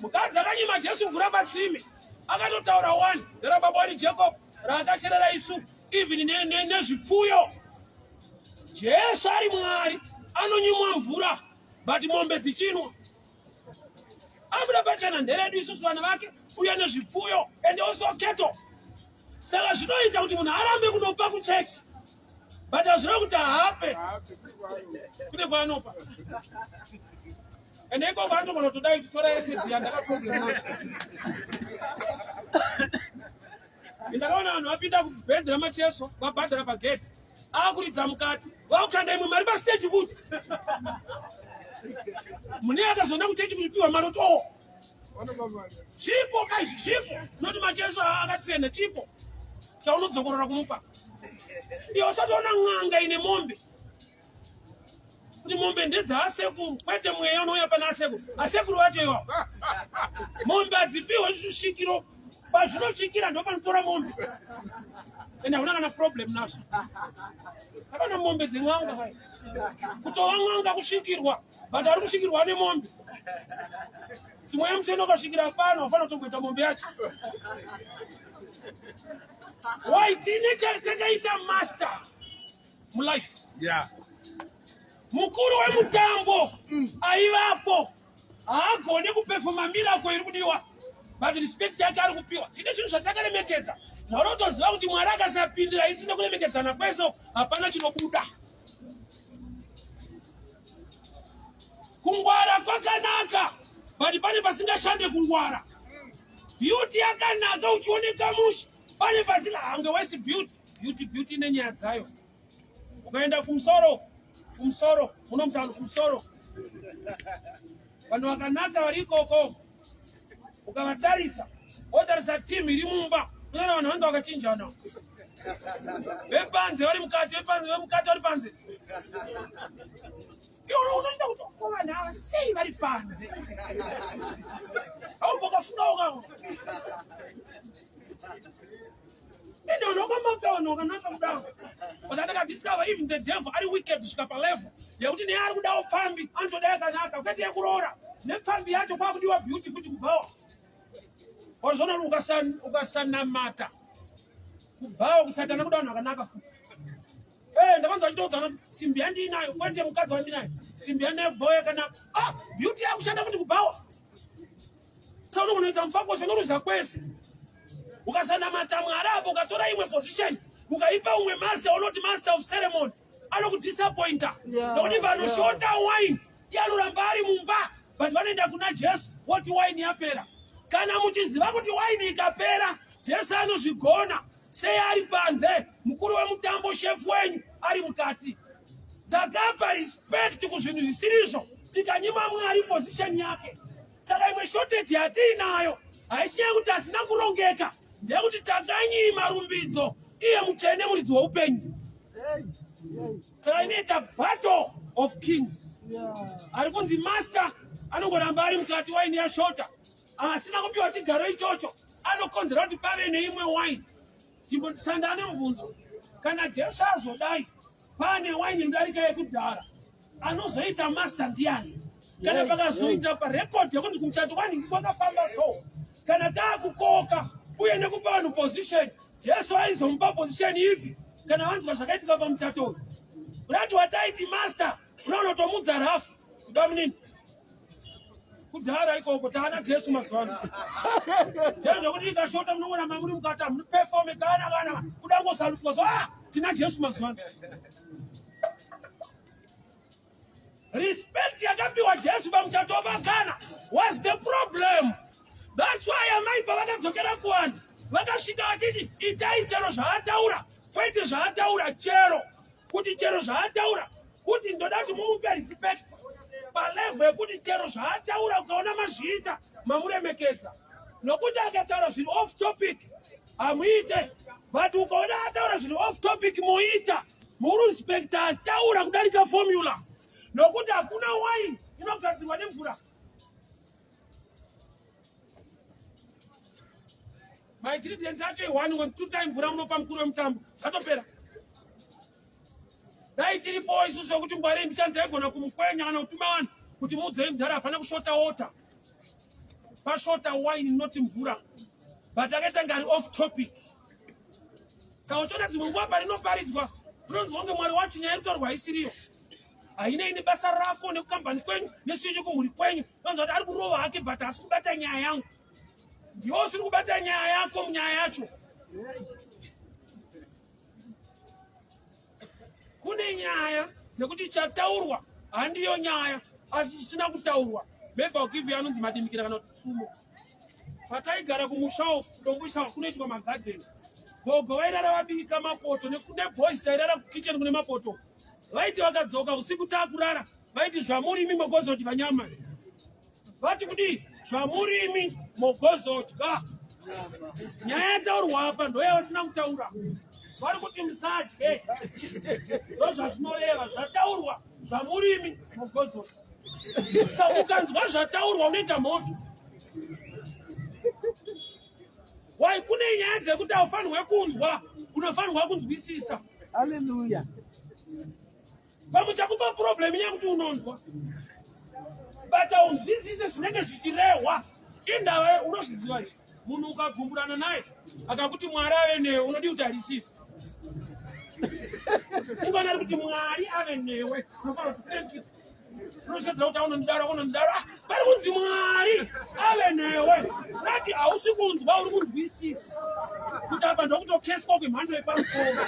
Mukadzi akanyima Jesu mvura patsime akatotaura one nderababa wani Jacob raakacherera isu even nezvipfuyo. Jesu ari Mwari anonyimwa mvura, but mombe dzichinwa. Abuda pachena, nderedu isusu vana vake uye nezvipfuyo and also cattle. Saka zvinoita kuti munhu arambe kunopa kuchechi, but hazvireva kuti haape. Kune kwaanopa, ende ikoko anogona kutodai kutora esedi yandaka problem nacho. Ndakaona vanhu vapinda kubhendi raMacheso, vabhadhara pageti, akuridza mukati, vakukanda imwe mari pastage futi. Mune akazoenda kuchechi kuchipiwa mari kuti o chipo kaizvi, chipo noti Macheso akatrenda, chipo chaunodzokorora kumupa. Iwe usatoona n'anga ine mombe kuti mombe ndedzeasekuru. Kwete, mweya unouya pana asekuru, asekuru vacho iwawo. Mombe hadzipiwe svikiro, pazvinosvikira ndo panotora mombe, ende hakuna kana problem nazvo. Takana mombe dzen'anga kai, kutova n'anga kusvikirwa, but ari kusvikirwa nemombe. Simweya mutsvene ukasvikira pano, wafanira kutongoita mombe yacho. Why tine chatakaita master mulife. Yeah. Mukuru wemutambo aivapo haagone kupefoma miracle iri kudiwa but respect yake ari kupiwa. Tine chinhu zvatakaremekedza zvaunotoziva kuti Mwari akasapindira isina kuremekedzana kwese hapana chinobuda. Kungwara kwakanaka but pane pasingashande kungwara. Beauty yakanaka uchioneka mushe pane pasina hange wesi beauty beauty beauty nenyaya dzayo. Ukaenda kumusoro kumusoro muno mutano kumusoro vanhu vakanaka vari ikoko ukavatarisa wotarisa team iri mumba unoona vanhu vanenge vakachinjana vepanze vari mukati vepanze vemukati vari panze iwe unoita kuti ko vanhu ava sei vari panze aumbokafungawo kawo ende vanhu vakamaka vanhu vakanaka kudaro but andakadiscover even the devil ari wicked kusvika palevel yekuti neye ari kudawo pfambi anotoda yakanaka kwete yekuroora nepfambi yacho kwakudiwa beauty futi kubhawa wazvona kuti ukasanamata kubhawa kusatana kuda vanhu vakanaka futi Eh, ndakanzwa achitoudzana simbi yandiinayo kwete mukadzi wandinayo simbi yandinayo kubhawa yakanaka ah beauty yakushanda futi kubhawa Saka unogona kuita mufakose unoruza kwese. Ukasanamata Mwari apo ukatora imwe position ukaipa umwe master unoti master of ceremony anokudisappointa nokuti vanoshota wine iye anoramba ari mumba but vanoenda kuna Jesu woti wine yapera. Kana muchiziva kuti wine ikapera Jesu anozvigona sei ari panze mukuru wemutambo shefu wenyu ari mukati. Takapa respect kuzvinhu zvisirizvo tikanyima Mwari position yake. Saka imwe shortage yatiinayo haisi nyaya yekuti hatina kurongeka, ndeyekuti takanyima rumbidzo iye mutsvene muridzi weupenyu. Saka inoita battle of kings. Ari kunzi master anongoramba ari mukati waini yashota, asina kupiwa chigaro ichocho anokonzera kuti pave neimwe waini. Chimbosanda ane mubvunzo, kana Jesu azodai pane waini inodarika yekudhara anozoita master ndiani kana pakazoita parekodhi yekunzi kumuchato kwanhingi kwakafamba so kana taakukoka uye nekupa vanhu position jesu aizomupa position ipi kana vanzwa zvakaitika pamuchato uyu urati wataiti master unonotomudza rafu kuda munini kudhara ikoko taana jesu mazuva ano zvezvekuti ikashota munongoramba muri mukati hamunipefome kana kana kuda ngosalutwa so ah tina jesu mazuva ano respect yakapiwa jesu pamuchato wapakana was the problem that's why amai pavakadzokera kuvanhu vakasvika vachiti itai chero zvaataura kwete zvaataura chero kuti chero zvaataura kuti ndoda kuti mumupe respect palevel yekuti chero zvaataura ukaona mazviita mamuremekedza nokuti akataura zviri off topic hamuite but ukaona ataura zviri off topic moita murespecta ataura kudarika formula nokuti hakuna wine inogadzirwa nemvura maingredients acho ione ngo two time mvura munopa mukuru wemutambo zvatopera dai tiripo isusu yekuti ngwarei mbichani taigona kumukwenya kana kutuma vanhu kuti muudzei mudhara hapana kushota water pashota wine not mvura but akaita ngari off topic saka uchiona dzimwe nguva parinoparidzwa unonzwa kunge mwari wacho nyaya yekutaurwa haisiriyo hainei nebasa rako nekukambani kwenyu nesuyo chekumhuri kwenyu unonzwa kuti ari kurova hake but asi kubata nyaya yangu ndiwo usiri kubata nyaya yako munyaya yacho kune nyaya dzekuti chataurwa handiyo nyaya asi chisina kutaurwa maybe I'll give you anonzi madimikira kana kuti tsumo pataigara kumushawo kudomboishawa kunoitwa magadheni gogo vairara vabika mapoto neboys tairara kukitchen kune mapoto vaiti vakadzoka usiku takurara vaiti zvamurimi mogozodya nyama vati kudii zvamurimi mogozodya nyaya yataurwa apa ndoyavasina kutaura vari kuti musadye ndozvazvinoreva zvataurwa zvamurimi mogozodya sa ukanzwa zvataurwa unoita mhosva wai kune nyaya dzekuti haufanirwe kunzwa unofanirwa kunzwisisa haleluya Pamwe chakupa problem inyaya yekuti unonzwa but haunzwisise zvinenge zvichirehwa. Indava unozviziva izvi. Munhu ukagumburana naye akakuti Mwari ave newe, unodii kuti areceive? Ungana ari kuti Mwari ave newe, unofanira kuti thank you. Unosvedzera kuti aunondidaro, aunondidaro. Ah, pari kunzi Mwari ave newe. Rati hausi kunzwa, uri kunzwisisa. Kuti apa ndokutokeswa kwemhando yepamusoro.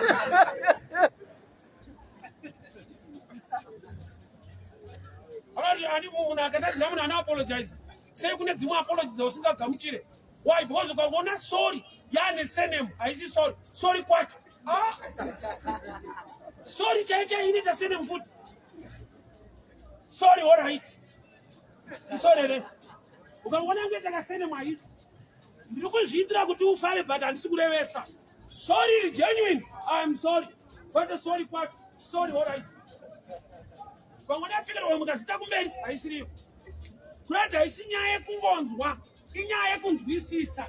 Anoti ani munhu akatadzira munhu ano apologize. Sei kune dzimwe apologies dzausingagamuchire? Why? Because ukangoona sorry yaane surname haisi sorry. Sorry kwacho. Ah. Sorry chaiyo chaiyo inoita surname futi. Sorry all right. Sorry re. Ukangoona yangoita ka surname haisi. Ndiri kuzviitira kuti ufare but handisi kurevesa. Sorry is genuine. I am sorry. Kwete sorry kwacho. Sorry all right. Ukangoona yapfekerwa mukazita kumberi haisiriyo. Kurati haisi nyaya yekungonzwa, inyaya yekunzwisisa.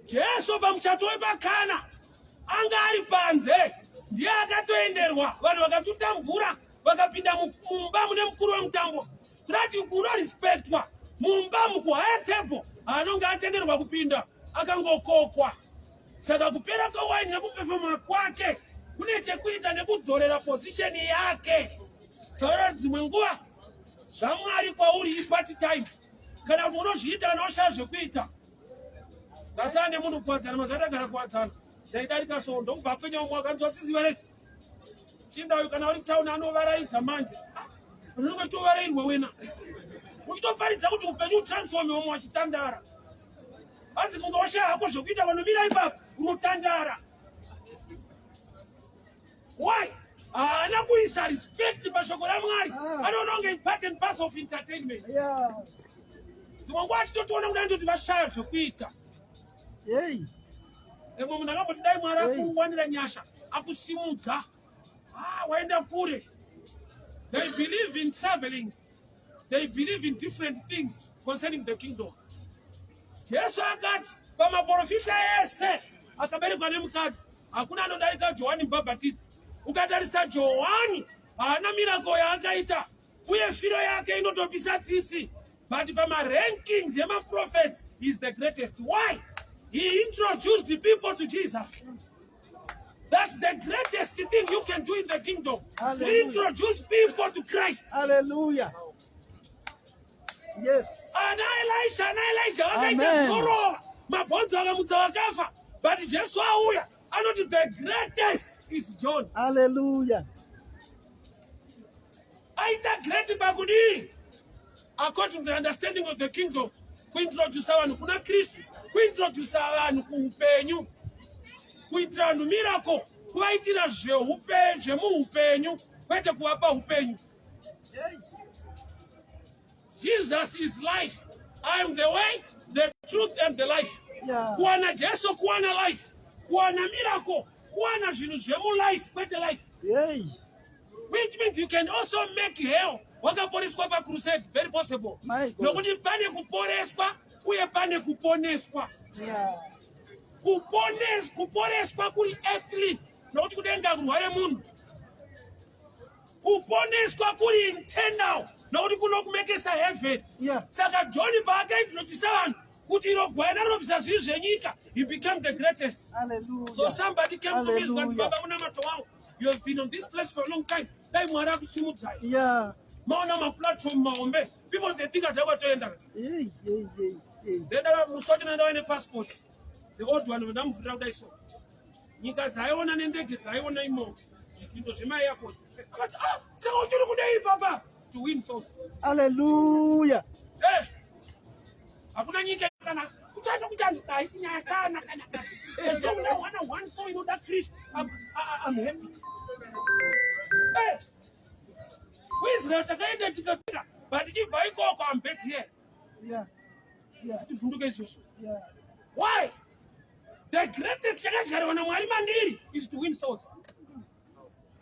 Jesu pamuchato wepaKana anga ari panze, ndiye akatoenderwa, vanhu vakatuta mvura vakapinda mumba mune mukuru wemutambo. Kurati kunorespectwa mumba mukuhaya table anonge atenderwa kupinda akangokokwa. Saka kupera kwewaini nekupefoma kwake kune chekuita nekudzorera position yake. Saka dzimwe nguva zvaMwari kwauri iparty time, kana kuti unozviita kana washaya zvekuita. Ndasara nemunhu kuwadzana, mazuva atagara kuwadzana ndaidarika so ndokubva akwenya umwe akanzwa tiziva reti chinda uyu kana uri town anovaraidza manje unenge uchitovarairwa wena uchitoparidza kuti upenyu utransforme wamwe wachitandara hanzi kunge washaya hako zvekuita vanomira ipapo unotandara why haana kuisa respect pashoko ramwari ah. anoona kunge part and parcel of entertainment dzimwe nguva achitotiona kudai ndoti vashaya zvekuita imwe munhu akamboti dai mwari akuwanira nyasha akusimudza ah, waenda kure they believe in traveling they believe in different things concerning the kingdom jesu akati pamaprofita ese akaberekwa nemukadzi hakuna anodarika johani mubhabhatidzi ukatarisa johani haana mirako yaakaita uye firo yake inotopisa tsitsi but pamarankings yemaprophets is the greatest why he introduced the people to jesus That's the greatest thing you can do in the kingdom. Hallelujah. To introduce people to Christ. Hallelujah. Yes. Ana Elisha, ana Elijah vakaita zvinorova. Mabhonzo akamutsa vakafa. But Jesu auya anoti the greatest is John. Hallelujah. Aita great pakudii? According to the understanding of the kingdom, kuintroducer vanhu kuna Kristu, kuintroducer vanhu kuupenyu, kuitira vanhu miracle, kuvaitira zvemuupenyu, kwete kuvapa upenyu. Jesus is life. I am the way, the truth and the life. Yeah. Kuwana Jesu kuwana life. Kuwana miracle, kuwana zvinhu zvemulife kwete life. Yay. Which means you can also make hell wakaporeswa pacrusade, very possible. Nokuti pane kuporeswa uye pane kuponeswa. Yeah. Kupones, kuporeswa kuri earthly nokuti kudenga kurware munhu. Kuponeswa kuri internal nokuti kunokumekesa heaven. Yeah. Saka John paakaintrodusa vanhu kuti iro gwayana rinobvisa zvivi zvenyika, he became the greatest. Hallelujah. So somebody came to me and said, Hallelujah. Baba munamato wangu, you have been on this place for a long time. Dai Mwari akusimudzai. Yeah. Maona maplatform mahombe. People they think atawatoenda. Hey, hey, hey, hey. Ndenda musi wacho ndaiva nepassport. The old one ndamuvhurira kudai so. Nyika dzaiona nendege dzaiona imomo. Zvidhindo zvemaairport. Akati ah, saka uchiri kudei papa? To win souls. Hallelujah. Eh. Hakuna nyika kana kuchando kuchando haisi nyaya kana kana kana. As long as wana one soul inoda Kristu, I'm happy. Eh. KuIsrael takaenda tikapira, but tichibva ikoko I'm back here. Yeah. Yeah. Tivhunduke izvozvo. Yeah. Why? The greatest chakadyarwa naMwari mandiri is to win souls.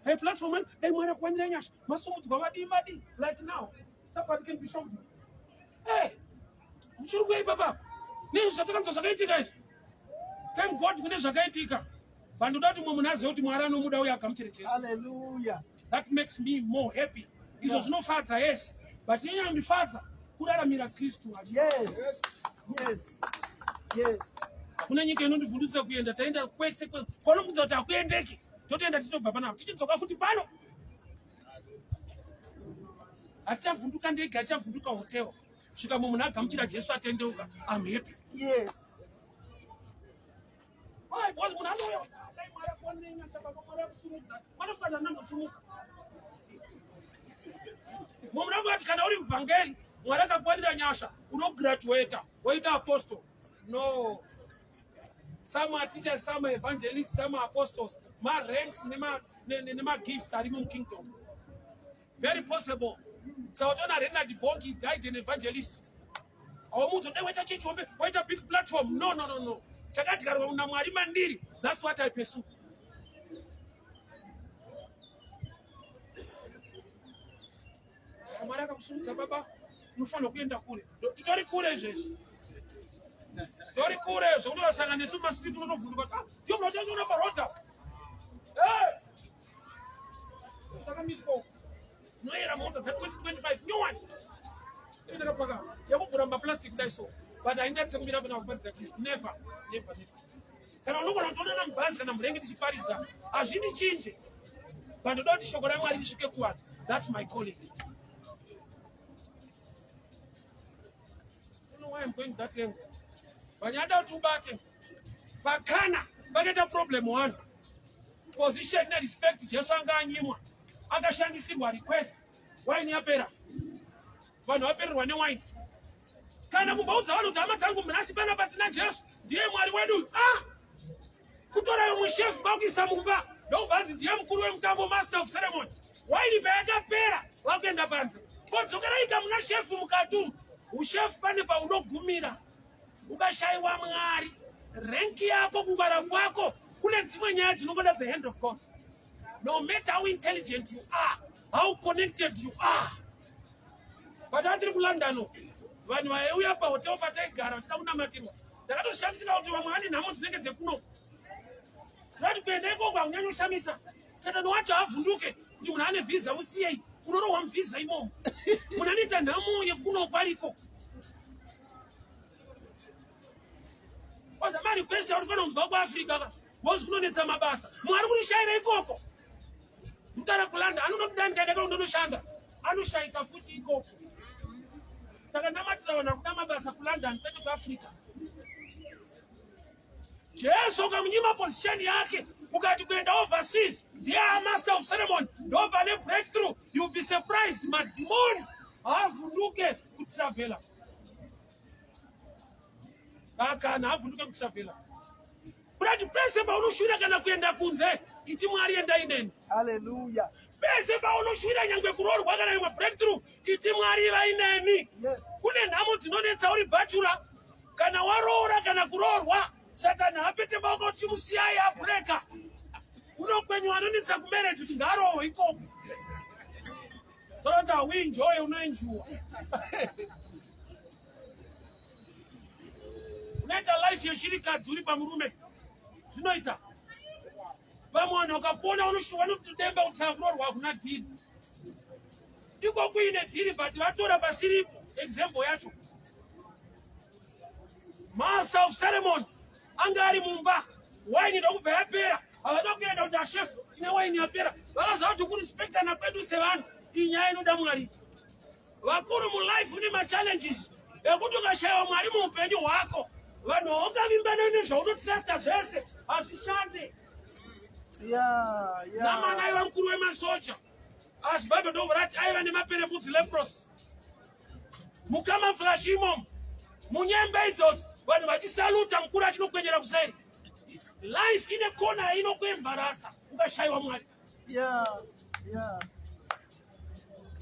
Hey, platform, man, dai Mwari akuwanira nyasha. Masumudzwa vadii vadii like now. Somebody can be shocked. Hey, uchiri kuei baba? Nei zvatakanzwa zvakaitika izvi? Thank God kune zvakaitika. Vandoda kuti mumwe munhu azive kuti Mwari anomuda uye agamuchire Jesu. Hallelujah. That makes me more happy. Izvo zvinofadza, yes. But chinonyanya kundifadza kuraramira Kristu wacho. Yes. Yes. Yes. Hakuna nyika inondivhundutsa kuenda, taenda kwese kwaunobvunza kuti hakuendeki, totoenda tichitobva panapa tichidzoka futi pano. Hatichavhunduka ndege, hatichavhunduka hotel. Svika mumwe munhu agamuchira Jesu atendeuka, I'm happy. Yes. Why? Because munhu anouya kuti "Ah, dai Mwari akuonere nyasha baba, Mwari akusimudza. Vanofanira nambosimuka. Mumwe munhu anoti kana uri muvhangeri, Mwari akakuwanira nyasha, unograduata, woita apostle. No. Some are teachers, some are evangelists, some are apostles. Ma ranks nema gifts arimo mukingdom. Very possible. Sawatona Reinhard Bonnke died an evangelist. Haumudzo dai waita chechi hombe, waita big platform. No, no, no, no. Chakadyarwa naMwari mandiri. That's what I pursue. Mwari akakusimudza baba, unofanira kuenda kure. Titori kure izvezvi. Titori kure zvekuti wasangana nesu mumastreet unotovhunduka. Ah, ndiyo munotanyona parodha. Hey! Zvakamiswa uko. Dzinoyera mota dza 2025 new one. Inotakapaka yakuvhura mumaplastic kudai so. But haindatse kumira pana kuparidza Kristu. Never, never, never. Kana unogona kutoonana mubhazi kana murenge tichiparidza, hazvindichinje. But ndoda kuti shoko raMwari risvike kuvanhu. That's my calling. I don't know why I'm going that angle. Vanyada kuti ubate pakana pakaita problem one position nerespect. Jesu anga anyimwa, akashandisirwa request. Waini yapera, vanhu vapererwa newaini. Kana kumboudza vanhu kuti hama dzangu, nhasi panapa tina Jesu, ndiye Mwari wedu. Ah, kutora imwe shefu vakuisa mumba, ndokubva hanzi ndiye mukuru wemutambo, master of ceremony. Waini payakapera, vakuenda panze kodzokerai muna shefu mukati umu. Ushefu pane paunogumira. Ukashayiwa Mwari, rank yako, kungwara kwako, kune dzimwe nyaya dzinongoda the hand of God. No matter how intelligent you are, how connected you are. Pataa tiri kuLondon, vanhu vaiuya pahotel pataigara vachida kunamatirwa. Ndakatoshamisika kuti vamwe vane nhamo dzinenge dzekuno. Ndati kuenda ikoko hakunyanyoshamisa. Satani wacho havhunduke kuti munhu ane vhisa, musiyei, unorohwa muvhisa imomo. Munhu anoita nhamo yekuno kwariko. Oza marequest aunofanira kunzwa kuAfrica ka wozi kunonetsa mabasa. Mwari kurishayira ikoko. Ndikugara kuLondon, anonodani kaenda kako ndonoshanda, anoshayika futi ikoko. Saka namatira vanhu vakuda mabasa kuLondon, kwete kuAfrica. Jesu ukamunyima position yake, ukati kuenda overseas ndiye master of ceremony, ndo pane breakthrough, you'll be surprised. Madhimoni haavhunduke kutravela, akana haavhunduke kutravela. Kurati pese paunoshuvira kana kuenda kunze, iti Mwari endai neni. Hallelujah. Pese paunoshuvira nyangwe kuroorwa kana imwe breakthrough, iti Mwari vaineni. Kune nhamo dzinonetsa uri bachelor, kana waroora kana kuroorwa, Satani hapete maoko kuti musiyai abreka. Kuno kwenyu anonetsa kumarriage kuti ngarohwe ikoko. Toroti hauenjoy, unoenjoya, unoita life yeshirikadzi uri pamurume. Zvinoita vamwe vanhu vakakuona vanotodemba kuti saka kuroorwa hakuna dhiri. Iko kuine dhiri, but vatora pasiripo. Example yacho, master of ceremony anga ari mumba, waini ndokubva yapera. Havada kuenda kuti ashefu tine waini yapera. Vakaziva kuti kurespektana kwedu sevanhu, iyi nyaya inoda Mwari. Vakuru, mulife mune machallenges ekuti ukashayiwa Mwari muupenyu hwako, vanhu vaungavimbana nezvaunotrusta zvese hazvishande. Namani aiva mukuru wemasoja, asi Bhaibheri ndobva rati aiva nemaperembudzi, leprosy, mucamouflage imomo, munyembe idzodzo, vanhu vachisaluta mukuru achinokwenyera kuseri. Life ine kona yainokuembarasa ukashayiwa Mwari.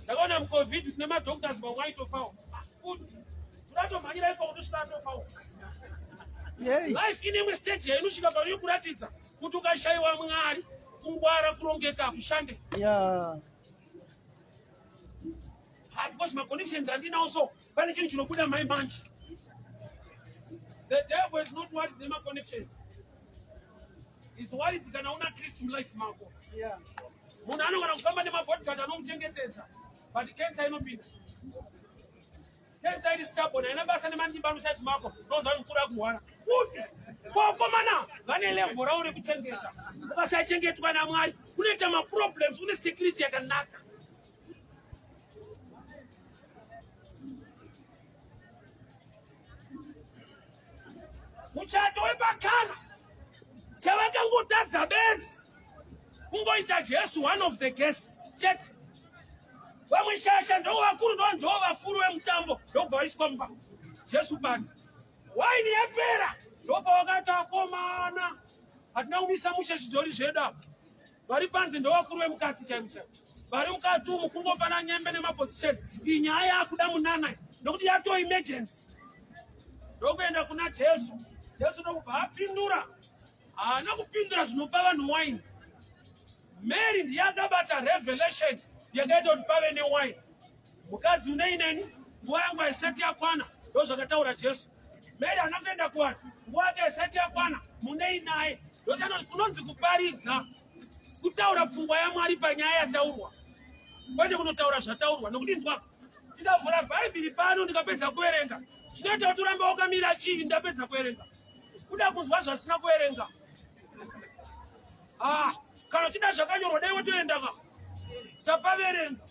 Ndakaona muCovid tine madoctors vamwe aitofawo futi, todatomhanyira ipo kuti usvika atofawo. Life ine imwe stage yainosvika painokuratidza kuti ukashayiwa Mwari, kungwara, kurongeka hakushande. Ah, because maconnections andinawo, so pane chinhu chinobuda mai manje. The devil is not worried nema-connections, is worried kana una Kristu mulife mako. Munhu anogona kufamba nemabodyguard anomuchengetedza, but cancer inopinda. Kenza iri stubborn haina basa nemandimba musati mako ndonzwa kuti mukuru akurwara futi. Kokomana vane level ravo rekuchengeta. Ukasachengetwa naMwari unoita maproblems, une security yakanaka. Muchato wepakana chavakangotadza bedzi kungoita Jesu one of the guests chete. Vamwe shasha ndo vakuru ndo ndo vakuru vemutambo ndobva vaiswa mumba. Jesu panze. Waini yapera ndopavakati akomana hatina kumisa mushe zvidhori zvedu apa. Vari panze ndo vakuru vemukati chaivo chaivo. Vari mukati umu kungopana nyembe nemaposition. Iyi nyaya yakuda munana nokuti yato emergency. Ndokuenda kuna Jesu. Jesu ndokubva apindura. Haana kupindura zvinopa vanhu waini. Mary ndiye akabata revelation yakaita kuti pave newine. Mukadzi unei neni, nguva yangu haisati yakwana, ndozvakataura Jesu. Mary haana kuenda kuvanhu, nguva yake haisati yakwana, munei naye. Ndochanoti kunonzi kuparidza, kutaura pfungwa yaMwari panyaya yataurwa, kwete kunotaura zvataurwa. Nokuti inzwa, ndikavhura Bhaibheri pano ndikapedza kuverenga, chinoita kuti urambe wakamira chii? Ndapedza kuverenga, kuda kunzwa zvasina kuverenga. Ah, kana uchida zvakanyorwa dai wotoenda ka tapaverenga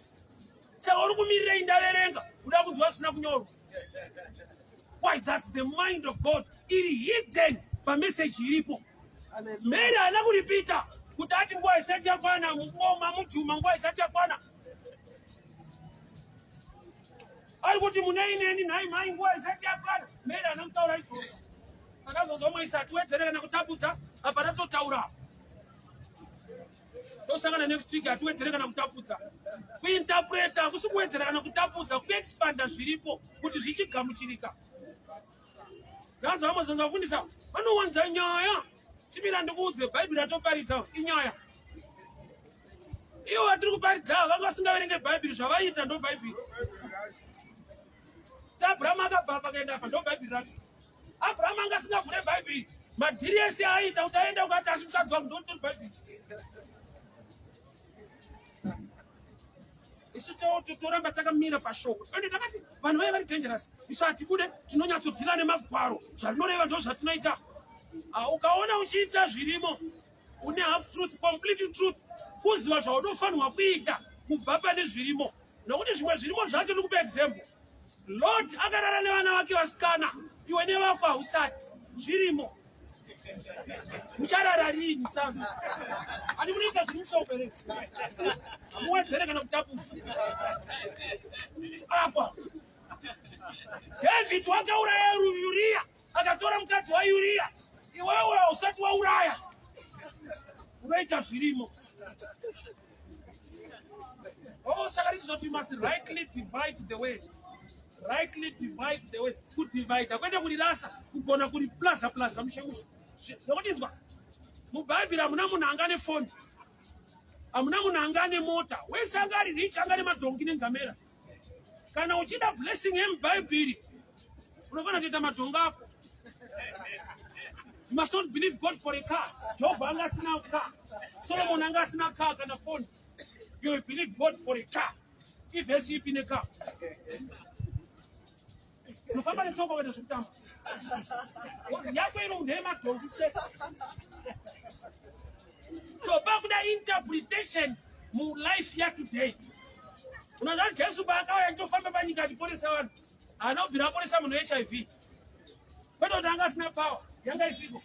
saka uri kumirirei ndaverenga uda kunzwa zvisina kunyorwa why thats the mind of god iri hidden pameseji iripo mary haana kuripita kuti ati nguva isati yakwana mukoma mujuma nguva isati yakwana ari kuti munei neni nhai mhai nguva isati yakwana mary haana kutaura izvozvo Takazonzwa moisa atiwedzere kana kutapudza apa ratotaura. Tosangana next week atiwedzere kana kutapudza. Kuinterpreta hakusi kuwedzera kana kutapudza, kuexpanda zviripo kuti zvichigamuchirika. Ndanzwa vamwe zanza vafundisa vanowanza nyaya. Chimira ndikuudze Bhaibheri ratoparidza inyaya. Ivo vatiri kuparidza vanga vasingaverenge Bhaibheri zvavaiita ndo Bhaibheri. Abraham akabva apa akaenda apa ndo Bhaibheri racho. Abraham anga asingavhure Bhaibheri. Madhiri ese aiita kuti aenda ukati asi mukadzi wangu ndotori Bhaibheri. Isu toramba takamira pashoko. Ende takati vanhu vaye vari dangerous. Isu hatibude tinonyatsodhila nemagwaro. Zvarinoreva ndo zvatinoita. Ah, ukaona uchiita zvirimo une half truth, complete truth, kuziva zvaunofanirwa kuita kubva pane zvirimo. Nokuti zvimwe zvirimo zvacho ndikupa example. Lot akarara nevana vake vasikana, iwe nevako hausati. Zvirimo. Mucharara rini tsano? Ani munoita zviri mushoko here? Hamuwedzere kana kutapudza. Apa. David wakauraya Uriya, akatora mukadzi waUriya. Iwewe hausati wauraya. Unoita zvirimo. Oh, saka richizoti you must rightly divide the word. Rightly divide the word. Kudivide kwete kurirasa, kugona kuriplaza plaza mushe mushe. Nokuti inzwa, muBhaibheri hamuna munhu anga nefoni, hamuna munhu anga nemota, wese anga ari rich anga nemadhongi nengamera. Kana uchida blessing yemuBhaibheri unofanira kuita madhongi ako. You must not believe God for a car. Job anga asina car. Solomon anga asina car kana phone. You will believe God for a car. Ivhesi ipi necar? Unofamba netsoka kuita zvekutamba. Yako iri munhu yemadhongi chete. So pakuda interpretation mulife yatoday. Unoziva Jesu paakauya achitofamba panyika achiporesa vanhu, haana kubvira aporesa munhu HIV. Kwete kuti anga asina power, yanga isiko.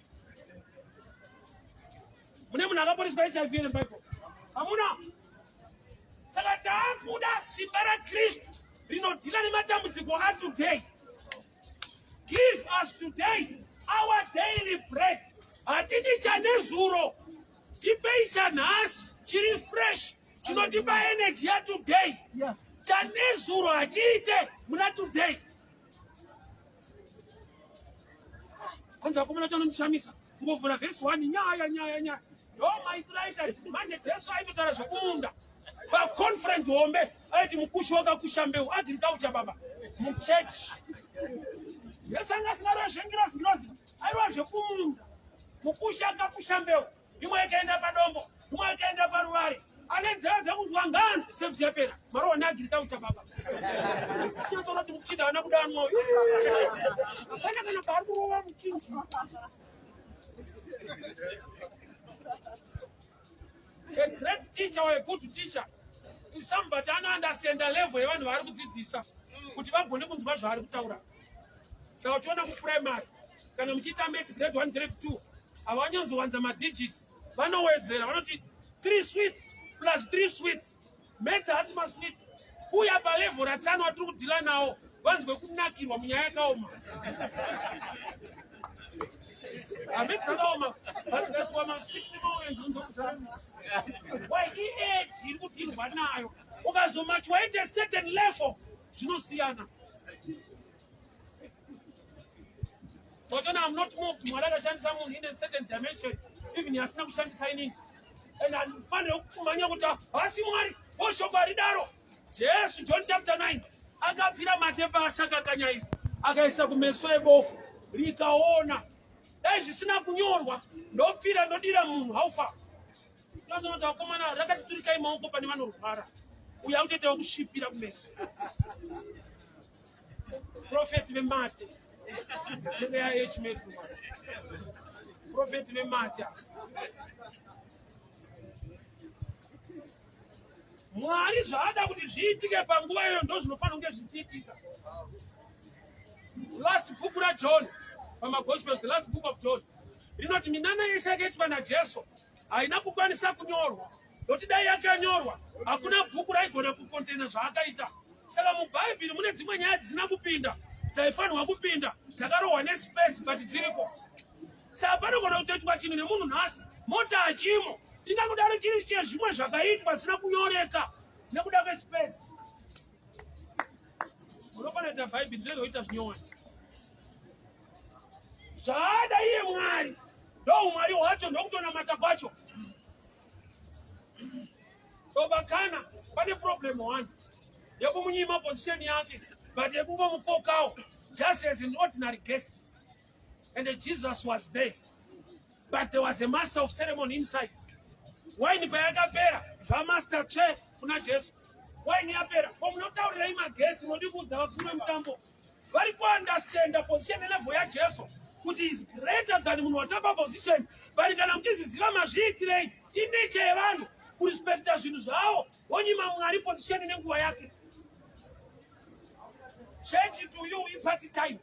Mune munhu akaporeswa HIV here muBible? Hamuna. Saka taakuda simba raKristu rinodhila nematambudziko atoday. Give us today our daily bread. Hatidi chanezuro, tipei chanhasi chiri fresh chinotipa energy yatoday. Yeah. Chanezuro hachiite muna today. Kwanza vakomana chanondishamisa kungovhura vhesi 1 nyaya nyaya nyaya ndomaitiraita manje Jesu aitotaura zvekumunda paconference hombe aiti mukushi wakakusha mbeu agriculture baba muchechi Jesu anga asingarova zvengirozi ngirozi airova zvekumunda mukushi akakusha mbeu imwe ikaenda padombo imwe ikaenda paruvare ane nzeve dzekunzwa ngaanzwe service yapera marowa neagriculture baba. Unonyatsoona kuti muchinda haana kudanwa uyu. Hapana kana paari kurova muchinji. A great teacher or a good teacher is somebody anounderstanda level yevanhu vaari kudzidzisa kuti vagone kunzwa zvaari kutaura. Saka uchiona kuprimary kana muchiita maths grade 1 grade 2 havanyonzowanza madigits, vanowedzera, vanoti 3 sweets plus 3 sweets. Maths haasi masweet. Uya palevel ratsano atiri kudhila nawo vanzwe kunakirwa munyaya yakaoma. Maths akaoma vazikasiwa masweet nemaoenzi. Why iage iri kudhirwa nayo, ukazomachwa at a certain level zvinosiyana. So tona I'm not moved. Mwari akashandisa munhu in a certain dimension even asina kushandisa inini, and handifanire kumhanya kuti hasi Mwari oshoko haridaro. Jesu, John chapter 9, akapfira mate pasi, akakanya ivhu, akaisa kumeso ebofu, rikaona. Dai zvisina kunyorwa, ndopfira ndodira munhu haufa. Ndozonoti vakomana rakatiturikai maoko pane vanorwara, uyo akutoitawo kusvipira kumeso. Prophet vemate nenge yaHmetu, prophet vemate. Mwari zvaada kuti zviitike panguva iyoyo ndo zvinofanira kunge zvichiitika. Last book raJohn pamagospels, the last book of John, rinoti minana yese yakaitwa naJesu haina kukwanisa kunyorwa, nokuti dai yakanyorwa hakuna bhuku raigona kukontena zvaakaita. Saka mubhaibheri mune dzimwe nyaya dzisina kupinda, dzaifanirwa kupinda, dzakarohwa nespace, but dziriko. Saka panogona kutoitwa chinhu nemunhu nhasi, mota hachimo, chingangodaro chiri chezvimwe zvakaitwa zvisina kunyoreka nekuda kwespace. Unofanira kuita bhaibheri zvezoita zvinyowani zvaada iye Mwari, ndoumwari hwacho, ndokutonamata kwacho. So bakana pane problem one yekumunyima position yake, but yekungomukokawo just as an ordinary guest. And Jesus was there, but there was a master of ceremony inside. Waini payakapera, zvamaster che kuna Jesu, waini yapera, ko munotaurirai maguest? Unodi kuudza vakuru vemutambo vari kuunderstanda position nelevel yaJesu kuti is greater than munhu watamba position. But kana muchizviziva, mazviitirei? Inature yevanhu kurespekta zvinhu zvavo, wonyima Mwari position nenguva yake. Church to you iparty time.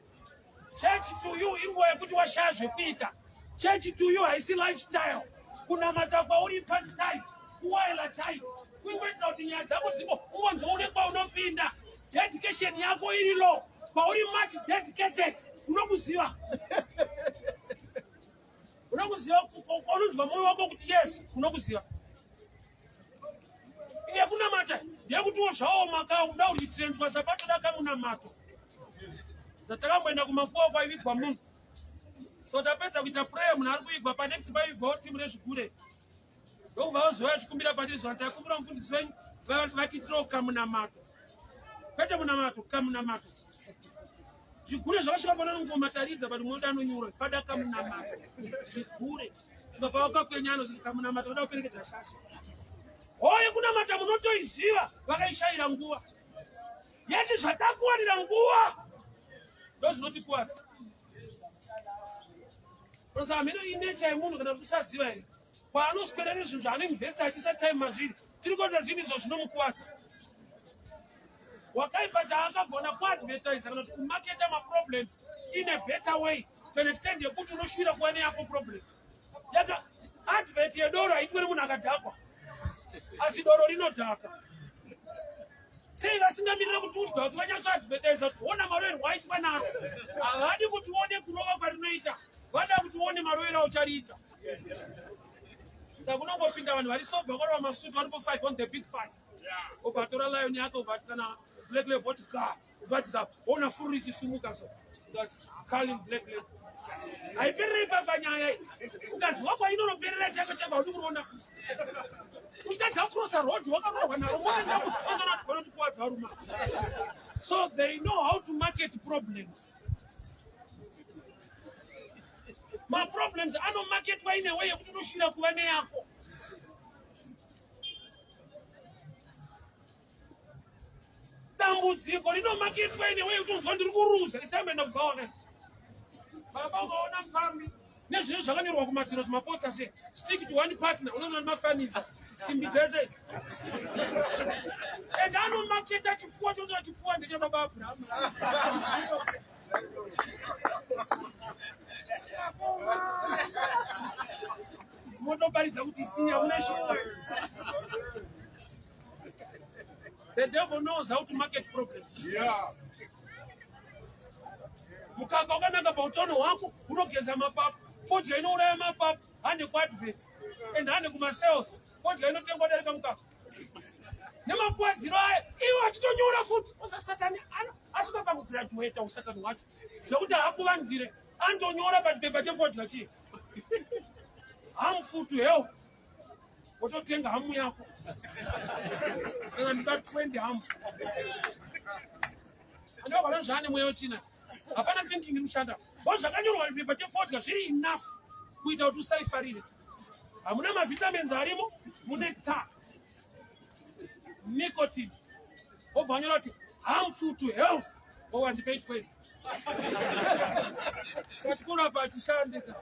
Church to you inguva yekuti washaya zvekuita. Church to you haisi lifestyle. Kunamata kwauri party time, kuwaila time, kuingoitira kuti nyaya dzako dziko ungonzoone kwaunopinda. Dedication yako iri low. Pauri much dedicated, unokuziva, unokuziva unonzwa mwoyo wako kuti yes, unokuziva. Iye kunamata ndeyekutiwo zvaoma ka, uda uritrenzwa sapatoda kamunamato. Zatakamboenda kumakuwa kwaivigwa munhu, so tapedza kuita prayer, munhu ari kuigwa, panext paivigwawo timu rezvigure, ndokubva vazouya vachikumbira patiri zuva, taikumbira mufundisi venyu vatiitirawo kamunamato, kwete munamato, kamunamato. Zvigure zvakasvika pano ngoma taridza, but mwoda anonyura pada kamunamato. Zvigure svika pavakakwenya anozi kamunamato, vada kuperekedza shasha. Hoye kunamata munotoiziva, vakaishayira nguva yeti zvatakuwanira nguva ndo zvinotikuwadza. Saka mhino inature yemunhu kana kusaziva here kwaanoswera nezvinhu zvaanoinvesta achiisa time mazviri, tiri kuita zvinhu izvo zvinomukuwadza. Wakaipa chaakagona kuadvertisa kana kuti kumaketa maproblems in a better way to an extent yekuti unoshuvira kuva neyako problem. Yaka advert yedoro haitwe nemunhu akadhakwa, asi doro rinodhaka. Sei vasingamirire kuti udhaki vanyatsoadvertisa kuti ona maroverwo aitwa naro? Havadi kuti uone kurova kwarinoita, vada kuti uone marovero auchariita. Saka kunongopinda vanhu vari sober, varova masutu, varipo 5 on the big five, obva atora Lion yake, obva ati kana Black Label, oti ga, ubva ona furu richisumuka. So that Carling Black Label haiperere ipapa nyaya iyi. Ukaziva kwainonoperera chako chako, haudi kuriona futi. Utadza kucrossa road wakarohwa naro vanotikuwadza varuma. So they know how to market problems. Maproblems anomaketwa in a way yekuti unoshuvira kuva neyako. Dambudziko rinomaketwa ine way utonzwa ndiri kuruza. It's time enda kubhawa kai. Baba ukaona mufambi nezvinenge zvakanyorwa kumadziro zvimaposta zve stick to one partner unoona mafanisa simbi dzese and anomaketa chipfuwa chotoa chipfuwa ndechababa Abraham. Motoparidza kuti siya une shuwa. The devil knows how to market problems. Yeah. Mukaka wakanaka pautano hwako, unogeza mapapu. Fodya inouraya mapapu, hande kuadvert and hande kumasales. Fodya inotengwa darika mukaka. Nemakuwadziro aya, iwo achitonyora futi. Osa satani asvika pakugraduata usatani hwacho. Zvekuti haakuvanzire, andonyora pachipepa chefodya chiye. Harmful to health. Wototenga hamu yako. Kana ndida 20 hamu. Andakwana zvaane mweya wechina. Hapana thinking inoshanda. Bo zvakanyorwa pachipepa chefodya zviri enough kuita kuti usaifarire. Hamuna mavitamins arimo, mune tar, nicotine. Wobva wanyora kuti harmful to health. Wowa ndipei 20. Saka chikoro apa hachishandika.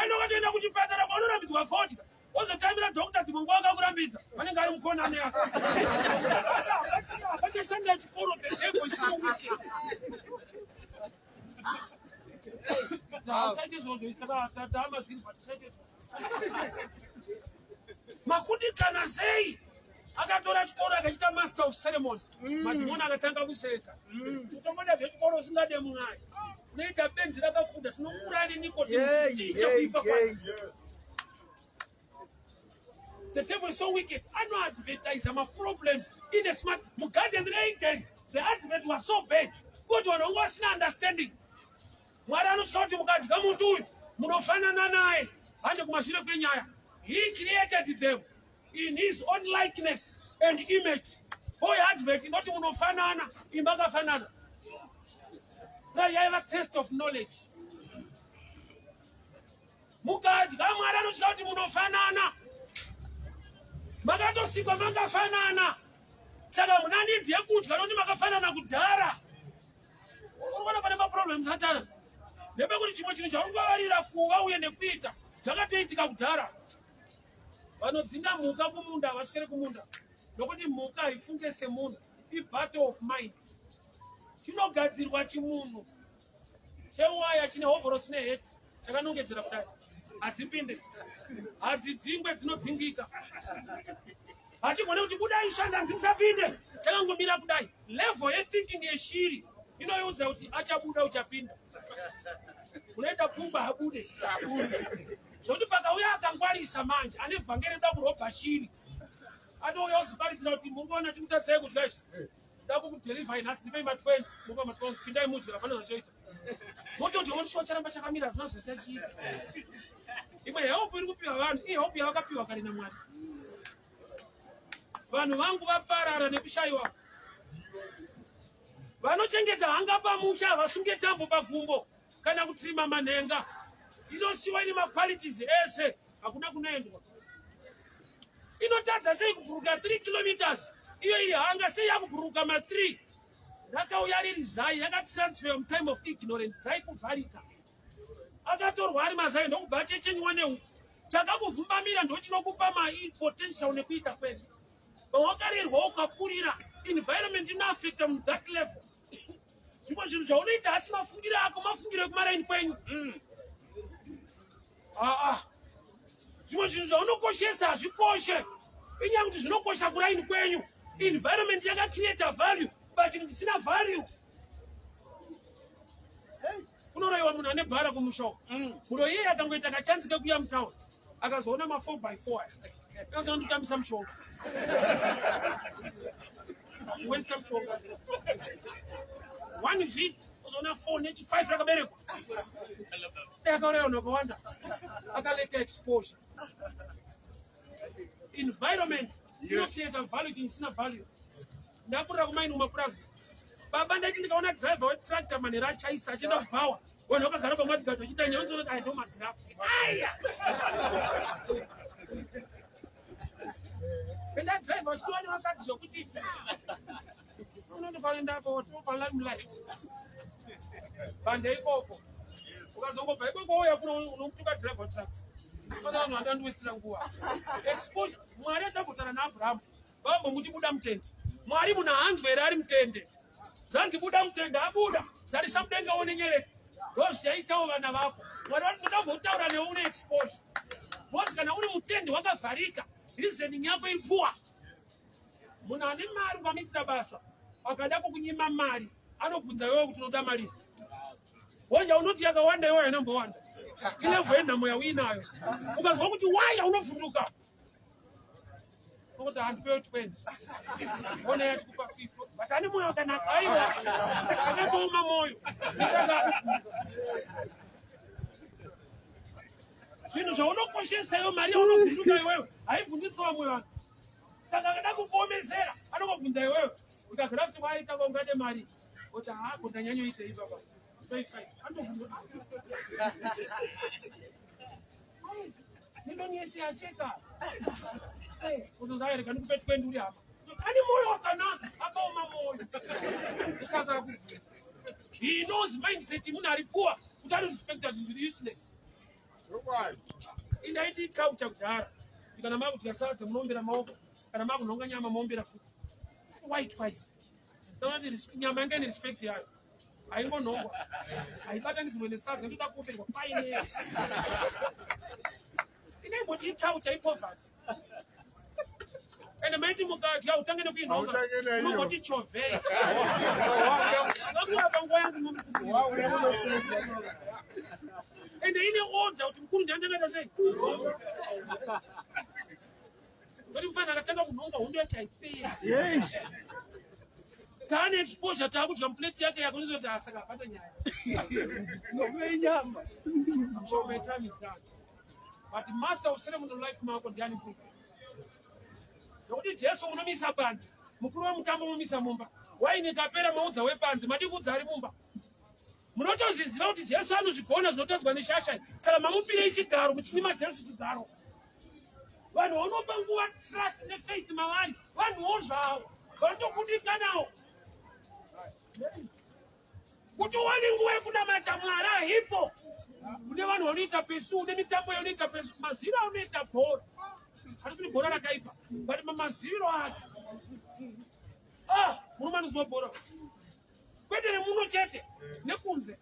Ende ukatoenda kuchipatara kwaunorambidzwa fodya wozotambira doctor dzimwe nguva akakurambidza vanenge ari mukona neako. Hapachashanda chikoro, the devil is so wicked. Usaite izvozvo, tama zviri but usaite izvozvo. Makundikana sei? Akatora chikoro akachiita master of ceremony. Madhimoni akatanga kuseka. Utongoda zvechikoro usingade Mwari. Unoita benzi rakafunda, tinokuuraya nenicotine. Yay, Ticha yay, kuipa kwayo. yay. The devil is so wicked. Anoadvertisa maproblems in a smart. Mugarden reEden, the advert was so bad. Kuti vanhu vanga vasina understanding. Mwari anotya kuti mukadya muti uyu munofanana naye. Hande kumashure kwenyaya. He created them in his own likeness and image. Boy advert inoti munofanana, imba akafanana. Dai yaiva test of knowledge. Mukadya Mwari anotya kuti munofanana. Makatosikwa makafanana. Saka muna need yekudya nokuti makafanana kudhara. Uri kuona pane maproblems atana. Nepekuti chimwe chinhu chauri kuvavarira kuva uye nekuita zvakatoitika kudhara. Vanodzinga mhuka kumunda havaswere kumunda nokuti mhuka haifunge semunhu, ibattle of mind. Chinogadzirwa chimunhu chewaya chine hovhorosi neheti chakanongedzera kudai, hadzipinde, hadzidzingwe, dzinodzingika. Hachigone kuti budai shanda hanzi musapinde, chakangomira kudai. Level yethinking yeshiri inoiudza kuti achabuda uchapinda, unoita pfungwa habude. Zvokuti pakauya akangwarisa manje ane vhangeri rida kurobha shiri, anouya ozoparidzira kuti mungoona chimutarisai kudya izvi, da kukudeliver nhasi, ndipei ma20, mupa ma20, pindai mudya, hapana zvachoita. Mototi unotiswa charamba chakamira, hazvina zvachachiita. Imwe help iri kupiwa vanhu ihelp yavakapiwa kare naMwari. Vanhu vangu vaparara nekushayiwa. Vanochengeta hanga pamusha havasunge tambo pagumbo kana kutirima manhenga. Inosiwa ine maqualities ese, hakuna kunoendwa. Inotadza sei kubhuruka 3 kilometers iyo iri hanga? Sei yakubhuruka ma3? Rakauya riri zai, yakatransfer time of ignorance, zai kuvharika. Akatorwa ari mazai ndokubva achechenywa nehuku. Chakakuvhumbamira ndochinokupa mapotential nekuita kwese. Pawakarerwa ukakurira, environment inoaffecta mu that level. Zvimwe zvinhu zvaunoita asi mafungiro ako, mafungiro ekumaraini kwenyu. Aa, zvimwe zvinhu zvaunokoshesa hazvikoshe, inyaya kuti zvinokosha kuraini kwenyu. Environment yakacreata value but chinhu chisina value. Kunoroyiwa munhu ane bhara kumusha uko. Muroyi iyeye akangoita kachanzi kekuya mutauni akazoona ma4 by 4 aya, anotambisa mushonga, westa mushonga 1 v uzoona 4 nechi 5 rakaberekwa. Dai akauraya vanhu vakawanda, akaleka exposure. Environment inocreata value chinhu chisina value. Ndakurira kumaini kumapurazi baba, ndaiti ndikaona driver wetractor manheru achaisa achienda kubhawa, vanhu vakagara pamatigadhi vachiita nyaya, vanoti aya ndo madraft aya. Pendadrive vachidiwa nevakadzi zvokuti unondikaenda apo pa Limelight bande ikoko, ukazongobva ikoko wouya kuno, unomutuka driver truck. Kana vanhu vandandiwisira nguva, exposure. Mwari adambotana naAbhurahamu, vambomuti, "Buda mutende." Mwari munhu haanzwe here ari mutende? Zvanzi, "Buda mutende." Abuda, tarisa mudenga uone nyeredzi, ndo zvichaitawo vana vako. Mwari vati, "Ndoda kumbotaura newe une exposure," because kana uri mutende wakavharika, reasoning yako iri poor. Munhu ane mari, ukamuitira basa, akada kukunyima mari, anobvunza iwewe kuti unoda mari. Wonja unoti yakawanda, iwe hainambowanda. Ilevel yenhamo yauinayo. Ukazwa kuti waya, unovhunduka nokuti handipewo 20, ona yatikupa 50, but ane mwoyo wakanaka. Aiwa, akatooma mwoyo. Saka zvinhu zvaunokoshesa iwe, mari yaunovhunduka iwewe haivhundutsi vamwe vanhu. Saka akada kukuomesera, anongobvunza iwewe. Ukagara kuti waita ungade mari, oti, "Hako ndanyanyoitei baba?" Antovhunduka, "Nendoni yese yacheka." Uzozaereka ndikupe 20, uri hama ane mwoyo wakanaka, akaoma mwoyo. Saka akubvunza, he knows mindset munhu ari poor, kuti anorespecta zvinhu zviri useless. Indaiti culture kudhara, kana makudya sadza munoombera maoko, kana makunhonga nyama moombera futi. Why twice? Saka nyama yanga ine respect yayo, haingonhongwa, haibatanidzirwe nesadza, ndoda kuomberwa paine. Inaimboti iculture ipoverty. Ende maiti mukadya utange nekuinhonga. Hautange naiyo. Unongoti chovhei vakura panguva yangu muri. Wauya unopedza. Ende ine order kuti mukuru ndiandakaita sei. Toti mufana akatanga kunhonga, hondo yacho haipera. Taane exposure, taakudya muplate yake yako, nizoti asaka hapana nyaya. Nokuinyama. I'm sure my time is done. But master of ceremony life mako ndiani? Mkuru. Nokuti Jesu munomisa panze, mukuru wemutambo mumisa mumba. Waini ikapera, maudza wepanze, madi kuudza ari mumba. Munotozviziva kuti Jesu anozvigona zvinotadzwa neshasha. Saka mamupirei chigaro, muchinyima Jesu chigaro. Vanhu vanopa nguva, trust nefaith mavari, vanhuwo zvavo vanotokundikanawo. Kuti uwane nguva yekunamata Mwari haipo. Une vanhu vanoita pesu, une mitambo yaunoita pesu, maziro aunoita bhora. Ari kuti bhora rakaipa, but mamaziviro acho, ah, murume anoziva bhora, kwete remuno chete, nekunze.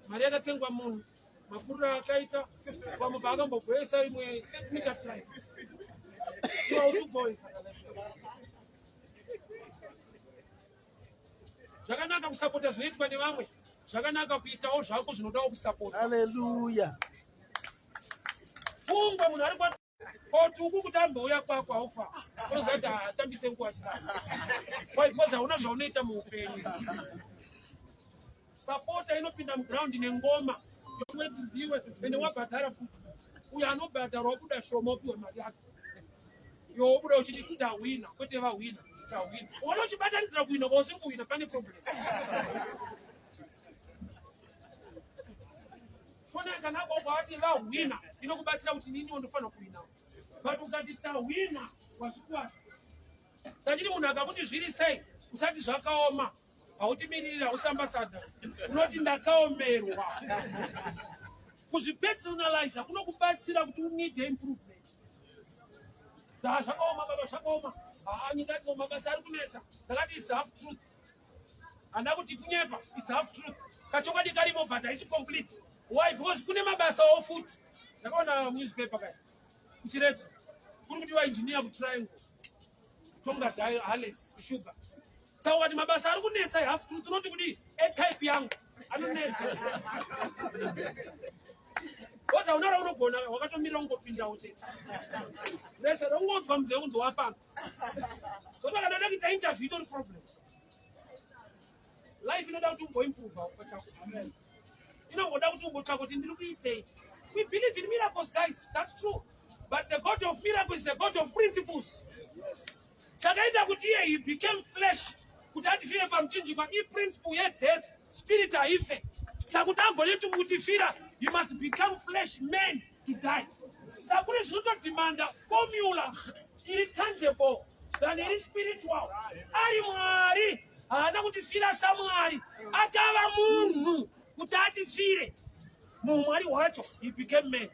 Mari yakatengwa munhu, makuriro akaita vamwe paakambobhoesa imwe centimeter tribe, iwe hausibhoesa. Zvakanaka kusapota zvinoitwa nevamwe, zvakanaka kuitawo zvako zvinodawo kusapota. Haleluya. Pfungwa munhu ari kwa koti uku kuti ambouya kwako, haufa unoziva kuti hatambise nguva chikavo. Why? Because hauna zvaunoita muupenyu. Sapota inopinda muground nengoma yoweti, ndiwe ende wabhadhara futi. Uyo anobhadharwa wabuda shoma, wapiwa mari yake, iwe wobuda uchiti, "Tahwina," kwete vahwina, "Tahwina." Uona uchibatanidzira kuhwina kwausiri kuhwina, pane problem. Shona yakanaka, ukavati vahwina, inokubatsira kuti niniwo ndofanira kuhwina. But ukati tahwina, wazvikuwata. Tachiti munhu akakuti zviri sei, usati zvakaoma. Hautimiririra usambasada, unoti ndakaomerwa. Kuzvipersonaliza kunokubatsira kuti uneede improvement. Da zvakaoma baba, zvakaoma. Haa, nyika dzo mabasa ari kunetsa. Ndakati is half truth, handa kuti kunyepa. It's half truth, kachokwadi karimo, but haisi complete. Why? Because kune mabasawo futi. Ndakaona newspaper kaya kuchiredzo, kuri kudiwa engineer kuTriangle, Tonga Harlets Sugar. Saka ukati mabasa ari kunetsa, half truth. Unoti kudii? Etype yangu anonetsa, because hauna raunogona, wakatomirira kungopindawo chete. Rese raungonzwa munzeve kunzi wapanga zoti kana da kuita interview, itori problem. Life inoda kuti umboimprova pachako, inongoda kuti umbotsvaka kuti ndiri kuitei. We believe in miracles, guys, that's true, but the God of miracles is the God of principles. Chakaita kuti iye he became flesh kuti atifire pamuchinjikwa iprinciple yedeath. Spirit haife. Saka kuti agone kutifira, he must become flesh man to die. Saka kune zvinotodhimanda formula. Iri tangible than iri spiritual. Ari Mwari haana kutifira saMwari, akava munhu kuti atifire. Muumwari hwacho he became man.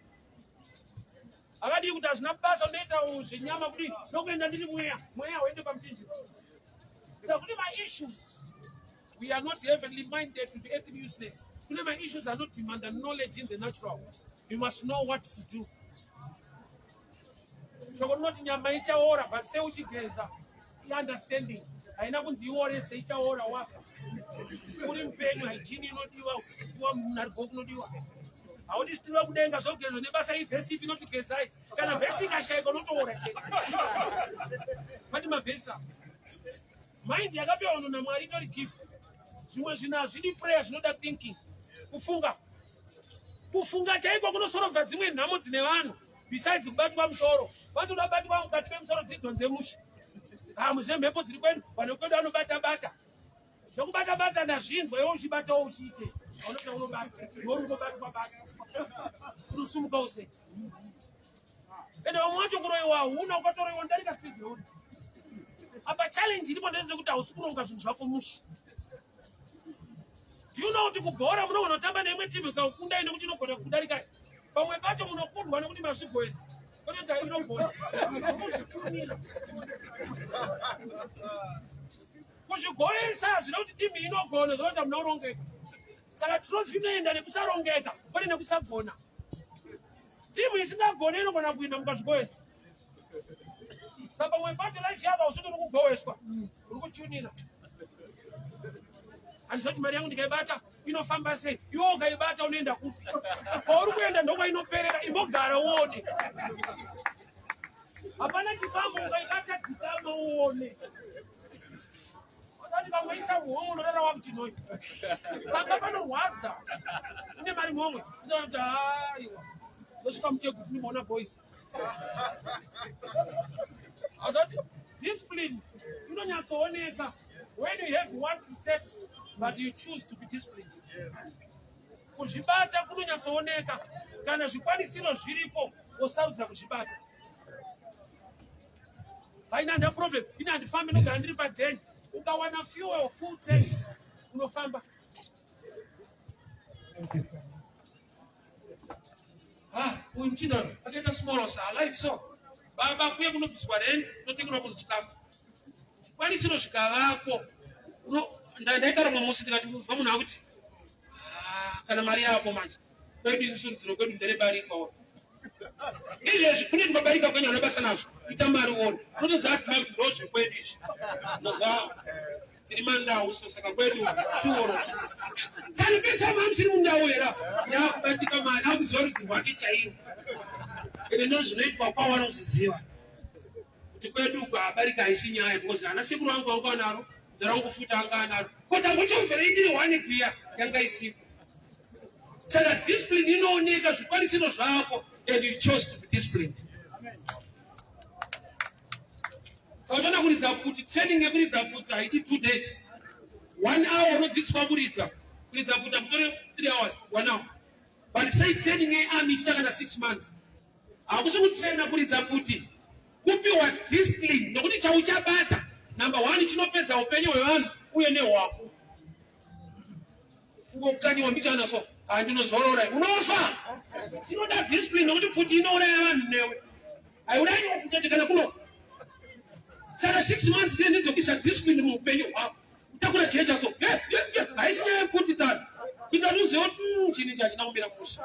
Akadii kuti hazvina basa unoita zvenyama kudii nokuenda ndiri mweya, mweya hauende pamuchinjiko. Saka kune maissues. We are not heavenly minded to be earthly useless. Kune maissues anodemanda knowledge in the natural. You must know what to do. Shoko rinoti nyama ichaora but sei uchigeza understanding haina kunzi iore seichaora wafa uri mupenyu haijini inodiwa iwa munhariko kunodiwa haudi sitiriwa kudenga zvogezwa nebasa ivhesi ipi inoti gezai kana vhesi ikashaika unotoora chete kwati mavhesi apa mind yakapiwa vanhu namwari itori gift zvimwe zvinhu hazvidi prayer zvinoda thinking kufunga kufunga chaiko kunosorovha dzimwe nhamo dzine vanhu besides kubatwa musoro vatoda batwa mukati memusoro dzidhonze mushe hamuzive ah, mhepo dziri kwedu vanhu kwedu vanobata bata zvekubata bata ndazvinzwa iwe uchibatawo uchiite unoita unobata iwe uri kubatwa bata unosumuka use ende vamwe vacho kuroiwa hauna ukatoroiwa ndarika stage yauri apa challenge iripo ndezekuti hausi kuronga zvinhu zvako mushe Do you know kuti kubhora munogona kutamba neimwe timu ikakundai nekuti inogona kukudarika pamwe pacho munokundwa nekuti mazvigoesa kwete inogona kuzvitumira kuzvigoesa hazvina kuti timu inogona zvinoita munorongeka saka trophy inoenda nekusarongeka kwete nekusagona timu isingagone inogona kuinda mukazvigoesa saka pamwe pacho life yako hausi uri kugoeswa uri kuchunira handizoti mari yangu ndikaibata inofamba sei iwe ukaibata unoenda kupi kwauri kuenda ndokwainoperera imbogara uone hapana chifambo ukaibata dzikama uone Wakati vamweisa muhomwe unorara wakuchinoi. Pamba panorwadza. Une mari muhomwe. Unoona kuti aiwa. Ndosvika muchegu tinoona boys. Azati discipline inonyatsooneka when you have what it takes but you choose to be disciplined. Kuzvibata kunonyatsooneka kana zvikwanisiro zviripo wosarudza kuzvibata. Haina nda problem. Ina handifambi ndogara ndiri paden. Ukawana fuel full tank unofamba. Ah, uyu muchinda uyu akaita small sa life so. Baba kuye kunobviswa rent, kunotengerwa munhu chikafu. Zvikwanisiro zvikavako. Ndaita rumwe musi ndikati kunzwa munhu akuti ah, kana mari yako manje. Kwedu isusu rudziro kwedu nderebarika. Izvezvi kune kubabarika kwenyu hana basa nazvo. Ita mari uone. Unotoziva adzimai kuti ndozvekwedu izvi. Unoziva tiri mandau so saka kwedu chioro. Tsanipisa mamusiri mundau here? Yakubatika mari akuziva rudzi rwake chairo. Ende ndozvinoitwa kwavo vanozviziva. Kuti kwedu kwabarika haisi nyaya because ana sekuru vangu vanga vanaro, mudhara wangu futi anga anaro. Ko tangochomvera indiri one dziya yanga isipo. Saka discipline inooneka zvikwanisiro zvako and you chose to be disciplined. Saka unoona kuridza pfuti, training yekuridza pfuti haidi 2 days. 1 hour unodzidziswa kuridza. Kuridza pfuti hakutore 3 hours, 1 hour. But say training yearmy ichida kana 6 months. Hakusi kutraina kuridza pfuti. Kupiwa discipline nokuti chauchabata number 1 chinopedza upenyu hwevanhu uye nehwako. Kungokanyiwa mbichana so handinozorora unofa. Tinoda discipline nokuti pfuti inouraya vanhu newe. Haiurayi chete kana kuno. Saka 6 months ndiye ndidzokuisa discipline muupenyu hwako. Kutakura jecha so. Haisi nyaya yepfuti tsano. Kuita kuti uzive kuti chinhu ichi hachina kumira mushe.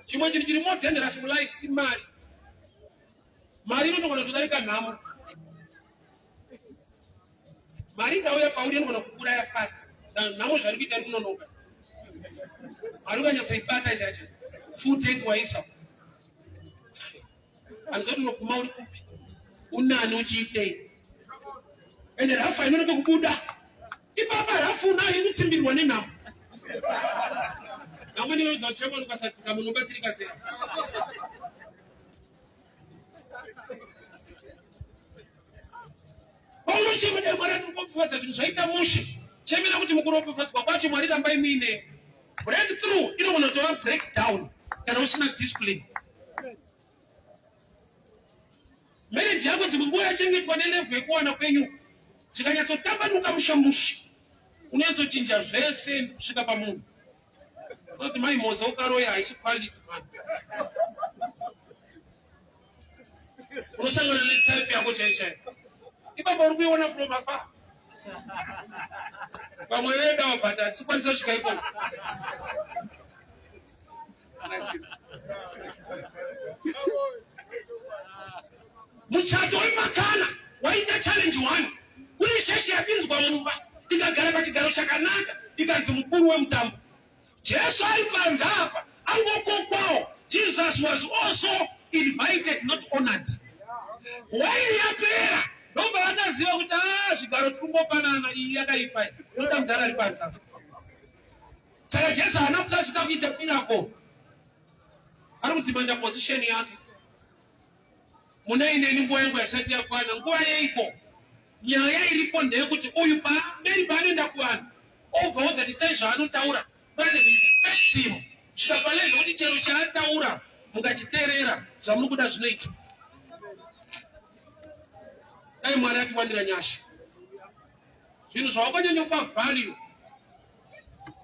Chimwe chinhu chiri more dangerous mulife imari. Mari inotogona kutodarika nhamo. Mari ikauya pauri inogona kukuraya fast. Nhamo zvari kuita iri kunonoka. Mari ukanyatsoibata chacho. Full tank waisa. Handizivi kuti unoguma uri kupi. Unani uchiitei. Ende rafu hainonoke kubuda. Ipapa rafu unayo iri kutsimbirwa nenhamo. Nhamo inoudza kuti shamwari ukasadzika munhu ubatsirika sei. Paunochema dai Mwari anoropafadza zvinhu zvaita mushe. Chemera kuti mukuropafadzwa kwacho Mwari rambai muine. Breakthrough inogona kutova breakdown kana usina discipline. Marriage yako dzimwe nguva yachengetwa nelevel yekuwana kwenyu zvikanyatsotambanuka mushe mushe unonyatsochinja zvese kusvika pamunhu unoti mai moza ukaroya haisi quality man unosangana netype yako chaiyo chaiyo ipapo uri kuiona from afar vamwe vedawo but hatikwanisa kusvika ikoko. Muchato wemakana waita challenge one. Kune sheshe yapinzwa mumba ikagara pachigaro chakanaka ikanzi mukuru wemutambo. Jesu ari panze apa angokokwawo. Jesus was also invited not honored. Waini yapera ndobva vakaziva kuti ah, zvigaro tiri kungopanana iyi yakaipa iyi inoda mudhara ari panze apa. Saka Jesu haana kukasika kuita miracle. Ari kudhimanda position yake. Muna ineni nguva yangu haisati yakwana. Nguva yeiko? Nyaya iripo ndeyekuti uyu pamberi paanoenda kuvanhu obva odza titai zvaanotaura rather respect him kusvika palevel kuti chero chaataura mukachiteerera zvamuri kuda zvinoita. Dai Mwari atiwanira nyasha. Zvinhu zvawakanyanya value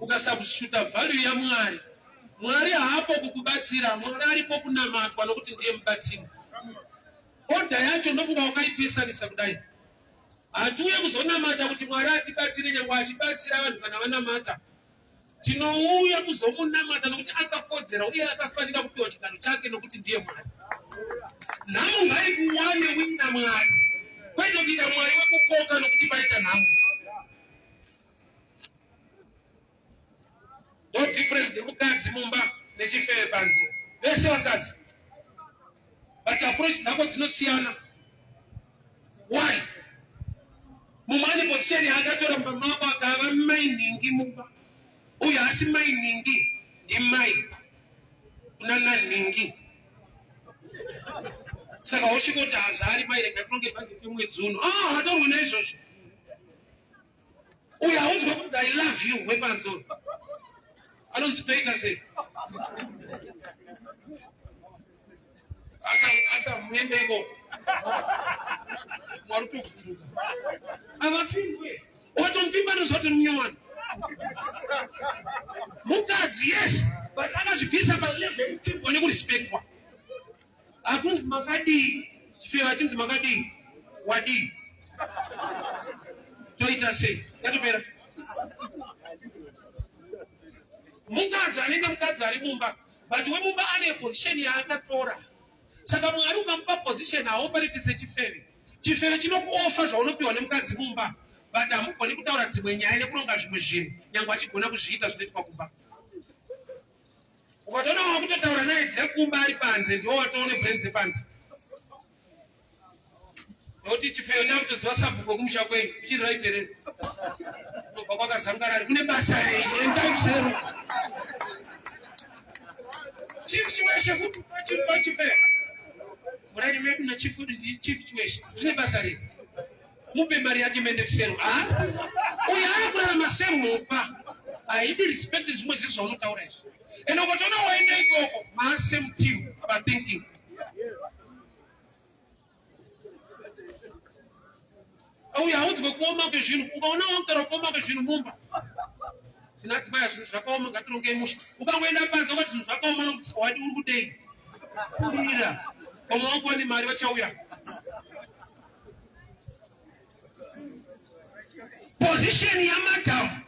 ukasubstituta value yaMwari, Mwari haapo kukubatsira, Mwari aripo kunamatwa nokuti ndiye mubatsiri. Oda yacho ndofunga wakaipesanisa kudai. Hatiuye kuzonamata kuti Mwari atibatsire, nyangwe achibatsira vanhu kana vanamata. Tinouya kuzomunamata nokuti akakodzera uye akafanira kupiwa chigaro chake nokuti ndiye Mwari. Nhamo ngaikuwane uina Mwari, kwete kuita Mwari wekukoka nokuti paita nhamo. No difference yemukadzi mumba nechifeve panze, vese vakadzi, but approach dzako dzinosiyana. Why? Mumwe ane position yaakatora mumba mako akava mai nhingi mumba, uyu haasi mai nhingi, ndimai kuna nanhingi. Saka wosvika kuti hazvaari mai, rega tironge budget yemwedzi uno. Ah, hataurwe naizvozvo. Uyu haudzwa kunzi I love you wepanze uyu anonzi toita sei? Asa muende ikoko mwari kutovhunduka avapfimbwe watomupfimba nozoti munyowani mukadzi, yes, but akazvibvisa palevel yekupfimbwa nekurespectwa. Hakunzi makadii chifeva, achinzi makadii, wadii, toita sei? Yatopera. Mukadzi anenge mukadzi ari mumba, but wemumba ane position yaakatora. Saka Mwari ukamupa position haoperate sechifeve. Chifeve chinokuoffer zvaunopiwa nemukadzi mumba, but hamugoni kutaura dzimwe nyaya nekuronga zvimwe zvinhu, nyange achigona kuzviita zvinoitwa kumba. Ukatoona wakutotaura naye dzekumba ari panze, ndiwo watoone brain dzepanze, nokuti chifeyo chakutoziva sabhuku wekumusha kwenyu uchiri right here, unobva kwakazangarari, kune basa rei? Endai kusero. Chief Chiweshe futi pachifeyo muraini medu nachief wedu ndi Chief Chiweshe, zvine basa rei? Mupe mari yake mende kusero. Uyu aakurarama semhuka, haidi respect zvimwe zvese zvaunotaura izvi. Ende ukatoona waenda ikoko maasame team pathinking. Uyu haudzwe kuoma kwezvinhu. Ukaona wakutaura kuoma kwezvinhu mumba, tinadzimaya, zvinhu zvakaoma, ngatirongei musha, ukangoenda panze ukati zvinhu zvakaoma nokuti wadi uri kudei, pfurira vamwe wako vane mari vachauya. Position yamadhamu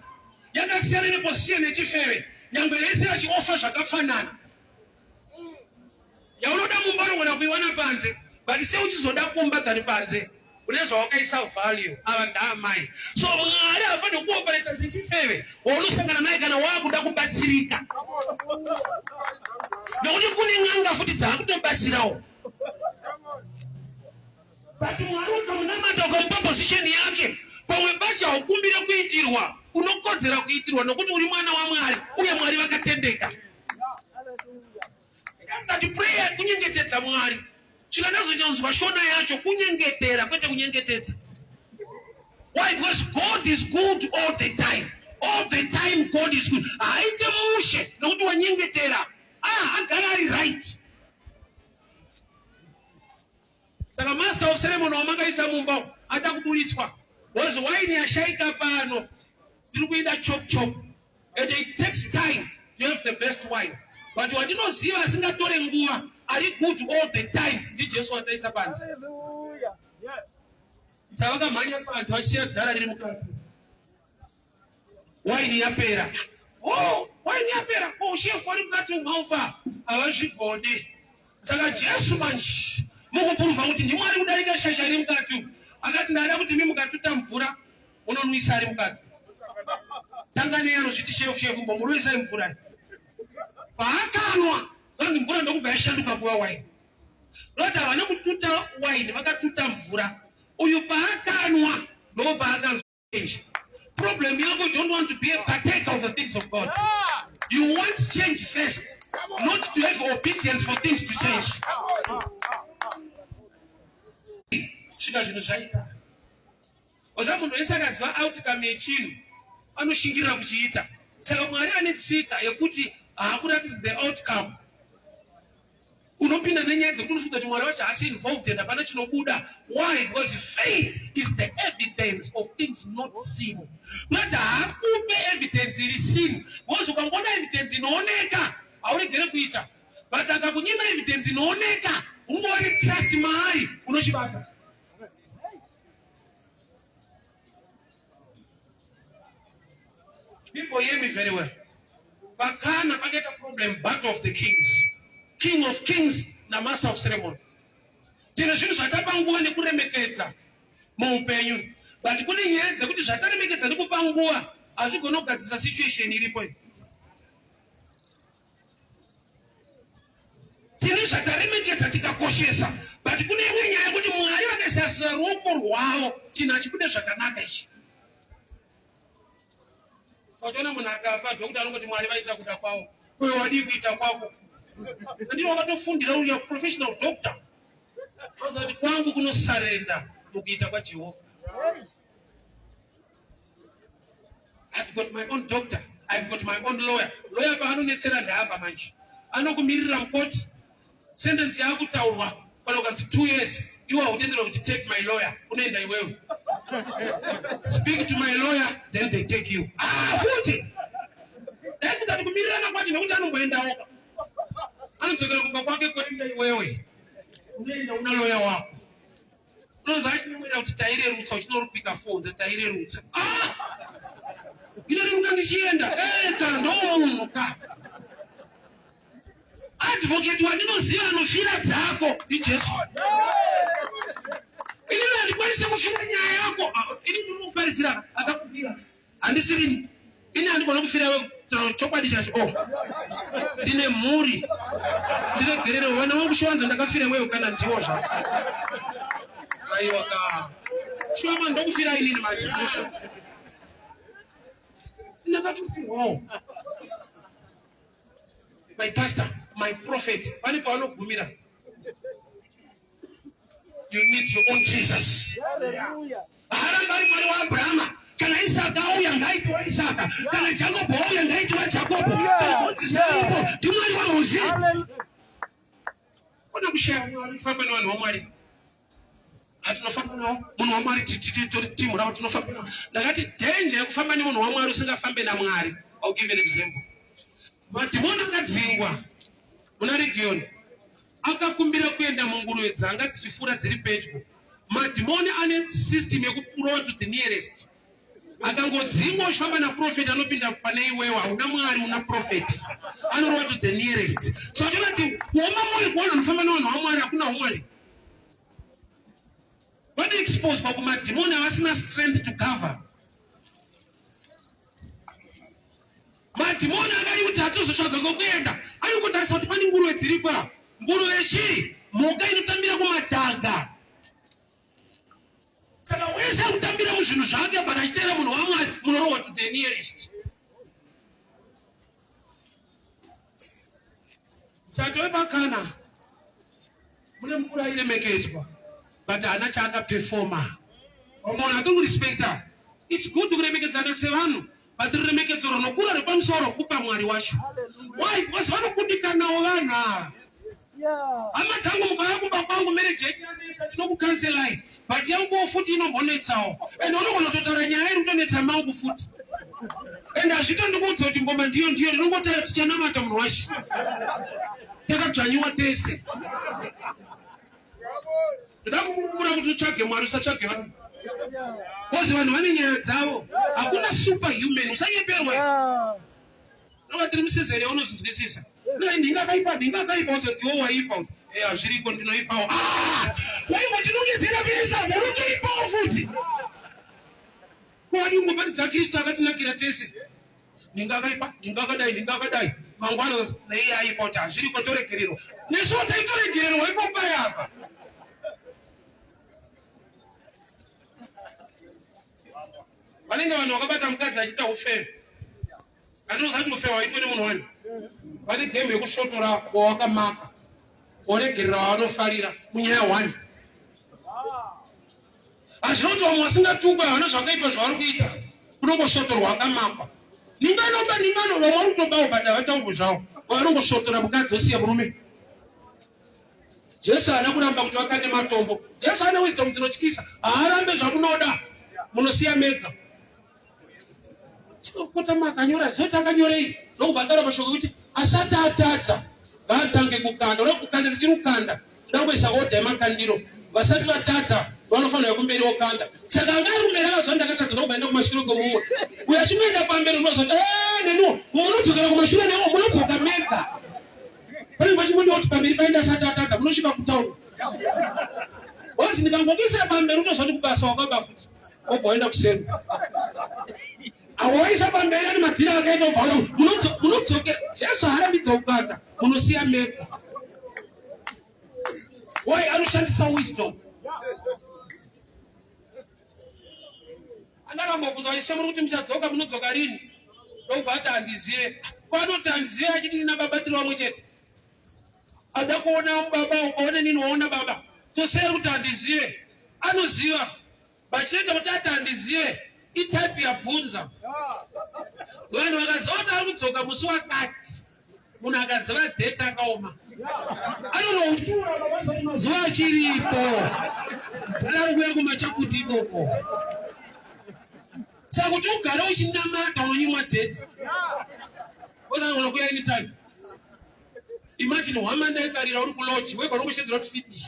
yakasiyana neposition yechifeve, nyangwe vese vachioffer zvakafanana. Yaunoda mumba unogona kuiwana panze, but se uchizoda kumba than panze une zvawakaisa value. Ava ndaamai, so Mwari haafaniri kuoperate sechifeve waunosangana naye kana waakuda kubatsirika, nokuti kune n'anga futi dzaakutobatsirawo. But Mwari ukamunamata ukamupa position yake, pamwe pacho haukumbire kuitirwa, unokodzera kuitirwa nokuti uri mwana waMwari uye Mwari vakatendeka. Kati prayer kunyengetedza Mwari. Svika ndazonyonzwa shona yacho, kunyengetera kwete kunyengetedza. Why? Because God is good all the time. All the time God is good. Haite mushe nokuti wanyengetera. Ah, agara ari right. Saka master of ceremony wamakaisa mumba umu ada kuburitswa because wine yashaika pano tiri kuida chop chop and it takes time to have the best wine but wandinoziva asingatore nguva ari good all the time ndiJesu wataisa panze. Hallelujah. Tavakamhanya panze vachisiya dhara riri mukati. Waini yapera. Oh, waini yapera. Oh, shefu ari mukati umu haufa. Havazvigone. Saka Jesu manje mukupuruvha kuti ndiMwari kudarika shasha iri mukati umu. Akati ndada kuti imi mukatuta mvura unonwisa ari mukati. Tanga neye anozviti shefu shefu mbomurwisai mvura. Paakanwa zvanzi mvura ndokubva yashanduka kuva waini. Roti havana kututa waini vakatuta mvura. Uyu paakanwa ndopaakanzwa change. Problem yako you don't want to be a partaker of the things of God. You want change first, not to have obedience for things to change. Svika zvinhu zvaita. Oza munhu wese akaziva outcome yechinhu anoshingirira kuchiita. Saka Mwari ane tsika yekuti haakuratidzi the outcome. Unopinda nenyaya dzekuti unofunga kuti Mwari wacho haasi involved and hapana chinobuda. Why? Because faith is the evidence of things not seen. Kurati haakupe evidence iri seen. Because ukangoona evidence inooneka hauregere kuita. But akakunyima evidence inooneka ungova netrust maari unochibata. People hear me very well. Pakana pakaita problem battle of the kings. King of kings na master of ceremony. Tine zvinhu zvatapa nguva nekuremekedza muupenyu. But kune nyaya dzekuti zvataremekedza nekupa nguva hazvigone kugadzirisa situation iripo iyi. Tine zvataremekedza tikakoshesa but kune imwe nyaya yekuti Mwari vakaisa ruoko rwavo chinhu hachibude zvakanaka ichi. Ukaona munhu akafa doctor anongoti Mwari vaita kuda kwavo. Iwe wadii kuita kwako? Ndiro wakatofundira uri a professional doctor. Kuti kwangu kunosarenda mukuita kwaJehovha. I've got my own doctor. I've got my own lawyer. Lawyer paanonetsera ndaapa manje. Anokumirira mukoti. Sentence yakutaurwa kana ukanzi 2 years iwe hautenderwa kuti take my lawyer unoenda iwewe. Speak to my lawyer then they take you. Ah futi. Dai kutati kumirirana kwacho nekuti anomboendawo. Anodzokera kumba kwake kuenda iwewe. Unoenda una lawyer wako. Unonzwa achinomwira kuti tairerutsa uchinorupika fonza tairerutsa. Ah! Inoreruka ndichienda. Eka ndomunhu ka. Advocate wandinoziva anofira dzako ndiJesu. Inini handikwanise kufira nyaya yako. Ah, ini ndinokuparidzira akakufira. Handisirini. Ini handigona kufira iwe chokwadi chacho. Oh. Ndine mhuri. Ndiregerere vana vangu shiwanzo ndakafira iwewe kana ndiwo zvako. Aiwa ka. Shuwa man ndokufira inini manje. Ndakatofirwawo. My pastor, my prophet, pane pavanogumira. You need your own Jesus. Hallelujah. Haaramba ari Mwari waAbrahama. Kana Isaka auya ngaiti waIsaka. Kana Jakobho auya ngaiti waJakobho. Kana Mozisi aripo ndiMwari waMozisi. Hallelujah. Kona kushaya Mwari famba nevanhu vaMwari. Hatinofamba nawo munhu waMwari tori timu ravo tinofamba nawo. Ndakati danger yekufamba nemunhu waMwari usingafambe naMwari. I'll give an example. Madhimoni akadzingwa muna Regioni akakumbira kuenda munguruve dzanga dzichifura dziri pedyo. Madhimoni ane system yekurowa to the nearest. Akangodzingwa uchifamba naprofeti anopinda pane iwewe, hauna Mwari una profeti anorowa to the nearest. So achiona kuti kuoma mwoyo kuona unofamba nevanhu vaMwari hakuna umwari. Vanoexposwa kumadhimoni avasina strength to cover. Madhimoni akadi kuti hatizotsvaga kwekuenda, ari kutarisa kuti pane nguruve dziripo apa. Nguruve chii? Mhuka inotambira kumadhaga. Saka wese akutambira muzvinhu zvake but achiteera munhu waMwari munorohwa to the nearest. Muchato wepakana mune mukuru airemekedzwa but haana chaakapefoma. Vamwe hatiri kurespecta. It's good kuremekedzana sevanhu but ruremekedzo runokura rwepamusoro kupa Mwari wacho. Why? Because vanokundikanawo vanhu ava. Hama dzangu, mukauya kumba kwangu marriage yenyu yanetsa, ndinokukanselai, but yanguwo futi inombonetsawo, and unogona kutotaura nyaya iri kutonetsa mangu futi, and hazvitondikuudza kuti ngoma ndiyo ndiyo ndinongotaura tichanamata munhu washe, takadzvanyiwa tese. Ndoda kukumbura kuti utsvage Mwari, usatsvage vanhu, because vanhu vane nyaya dzavo. Hakuna superhuman, usanyeperwa. Ndoka tiri musizeni yaunozvinzwisisa. Ndingakaipa, ndingakaipa, uzoti iwe waipa. Eh, hazviriko, ndinoipawo. Ah! Waimbotinongedzera pesa, unotoipawo futi. Kwadi ungoparidza Kristu akatinakira tese. Ndingakaipa, ndingakadai, ndingakadai. Mangwana naiye aipa kuti hazviriko, toregererwa. Nesuwo taitoregererwa ipo paya apa. Vanenge vanhu vakabata mukadzi achiita ufeve. Andinoziva kuti ufeve waitwe nemunhu wani. Vane game yekusvotora wawakamaka woregerera wavanofarira munyaya one. Hazvina kuti vamwe vasingatukwe havana zvakaipa zvavari kuita, kunongosvotorwa akamakwa. Ninganoba ningano, vamwe vari kutobawo but havataurwi zvavo, vanongosvotora mukadzi osiya murume. Jesu haana kuramba kuti vakande matombo. Jesu ane wisdom dzinotyisa, haarambe zvamunoda, munosiya mega. Kotama akanyora zoti akanyorei ndokubva ataura mashoko ekuti asati atadza ngaatange kukanda. Uda kukanda, tichiri kukanda, toda kuisa oda yemakandiro. Vasati vatadza vanofanira kumberi okanda. Saka anga ari kumberi akaziva ndakatadza, ndokubva enda kumashure kwemumwe uyo. Achimoenda pamberi unozoti eh, neniwo munodzokera kumashure, newo munodzoka mega. Panenge pachingodiwa kuti pamberi paenda asati atadza, munosvika kutaura wanzi ndikangobisa pamberi, unozoti kubasa wakaba futi, obva waenda kuseri. Awaisa pamberi ane madhiri akaita, obva munodzokera. Jesu haarambidza kukanda, munosiya mega. Why? Anoshandisa wisdom. Andakambobvunzwa, Ishe, muri kuti muchadzoka, munodzoka rini? Ndokubva ati handizive. Kwanoti handizive achiti ndina baba tiri vamwe chete. Ada kuona baba, ukaona nini waona baba. Toseri kuti handizive, anoziva. Vachinoita kuti ati handizive itype yabvunza. Vanhu vakaziva kuti ari kudzoka musi wakati. Munhu akaziva date akaoma, anonoushura mazuva achiripo, ari kuuya kumachakuti ikoko. Saka kuti ugare uchinamata, unonyimwa date, osanogona kuuya anytime. Imagine hwamanda ikarira uri kulodge, wega unongoshedzera kuti finish.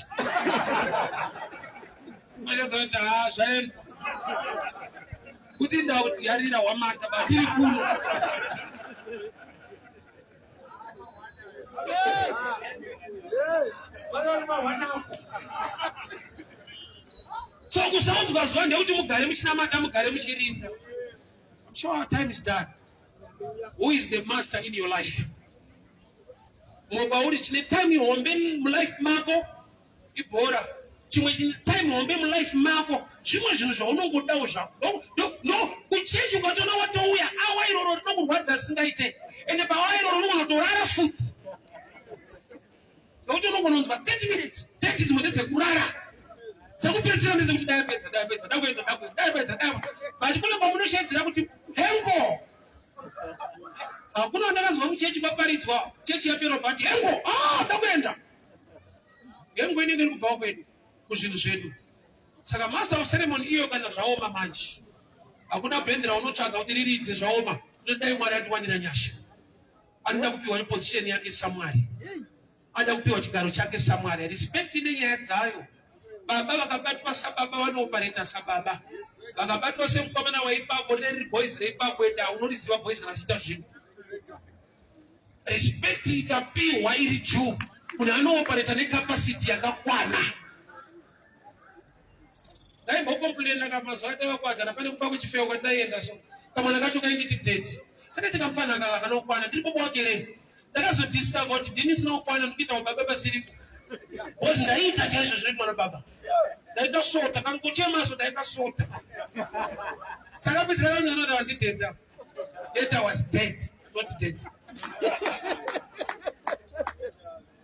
Ungoshedzera kuti ha, zvaenda kuti ndau kuti yarira hwamanda batiri kuno. So kusaudzwa zuva ndekuti mugare muchinamata, mugare muchirinda. I'm sure our time is done. Who is the master in your life? Mumwe kwauri chine time hombe mulife mako ibhora, chimwe chine time hombe mulife mako zvimwe zvinhu zvaunongodawo zvako. No kuchechi ukatoona watouya, awa iroro rinokurwadza risingaite, ende paawa iroro unogona kutorara futi, nokuti unogononzwa 30 minutes, 30 dzimwe ndedzekurara, dzekupedzisira ndedzekuti dai apedza, dai apedza, dakuenda, dakuenda, dai apedza, dai. But kune kwamunoshedzera kuti hengo. Hakuna wandakanzwa muchechi kwaparidzwa, chechi yapera, but hengo, ah, dakuenda. Hengo inenge iri kubvawo kwedu kuzvinhu zvedu. Saka master of ceremony iyo, kana zvaoma manje, hakuna bhendi raunotsvaga kuti riridze. Zvaoma, dai Mwari atiwanira nyasha. Anoda kupiwa position yake saMwari, ada kupiwa chigaro chake saMwari. Respect nenyaya dzayo. Baba vakabatwa sababa vanoopareta sababa, vakabatwa semukomana waipapo riri boys reipapo, enda unoriziva boys kana achiita zvinhu. Respect ikapiwa iri juu, munhu anoopareta necapacity yakakwana. Ndaimbocomplaina kamazuva atavakwadzana pane kuba kuchifeo kwataienda, so kamwana kacho kainditi daddy. Saka tikamufana kaka kanokwana tiri bobo wakereni. Ndakazodiscover kuti ndini sina kukwana, ndikuita baba pasiripo, because ndaiita chaizvo zvinoitwa nababa. Ndaita sota kangochema, so ndaita sota. Saka pedzera vanhu vanoda vandidhenda. Yet I was dead, not dead.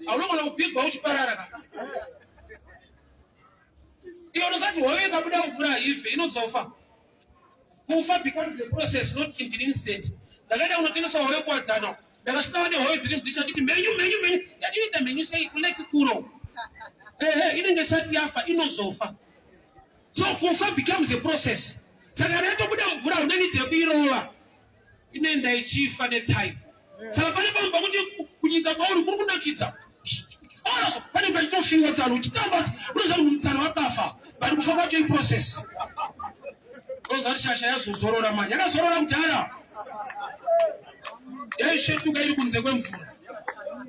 Haunogona kupigwa uchiparara ka iyo. Unosati hove ikabuda mvura haife, inozofa. Kufa becomes the process, not in an instant. Ndakaenda kunotengesa hove kuwadzana. Ndakasvika nehoyo dziri mudisha nditi mhenyu mhenyu mhenyu. Yatinoita mhenyu sei kuleki kuro. Ehe, inenge isati yafa inozofa. So kufa becomes a process. Saka kana yatobuda mvura une need yekuirova. Inoenda ichifa netime. Saka pane pamwe pakuti kunyika kwauri kuri kunakidza. Ora pane pachitofiwa tsano uchitamba unoziva kuti mutsano wakafa but kufa kwacho iprocess. Unoziva kuti shasha yazozorora manje. Yakazorora kudhara. Yaisvetuka iri kunze kwemvura.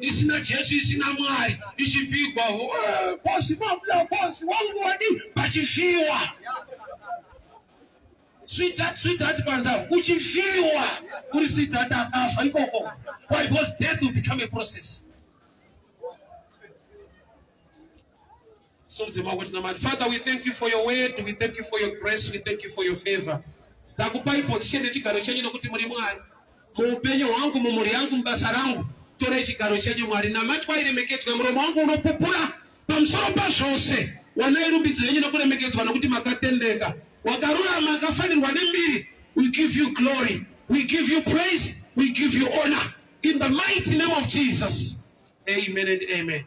Isina Jesu isina Mwari ichipigwa eh, bosi mabuda bosi wangu wadi pachifiwa. Sweetheart, sweetheart panza uchifiwa uri sweetheart akafa ikoko. Why? Because death will become a process. Father, we thank you for your word, we thank you for your grace, we thank you for your favor. Takupai position yechigaro chenyu nokuti muri Mwari. Muupenyu hwangu, mumhuri yangu, mubasa rangu, torai chigaro chenyu Mwari. Namatwa iremekedzwe, muromo wangu unopupura pamusoro pazvose. Wanai rumbidzo yenyu nokuremekedzwa nokuti makatendeka. Wakarurama akafanirwa nembiri. We give you glory, we give you praise, we give you honor. In the mighty name of Jesus. Amen and amen.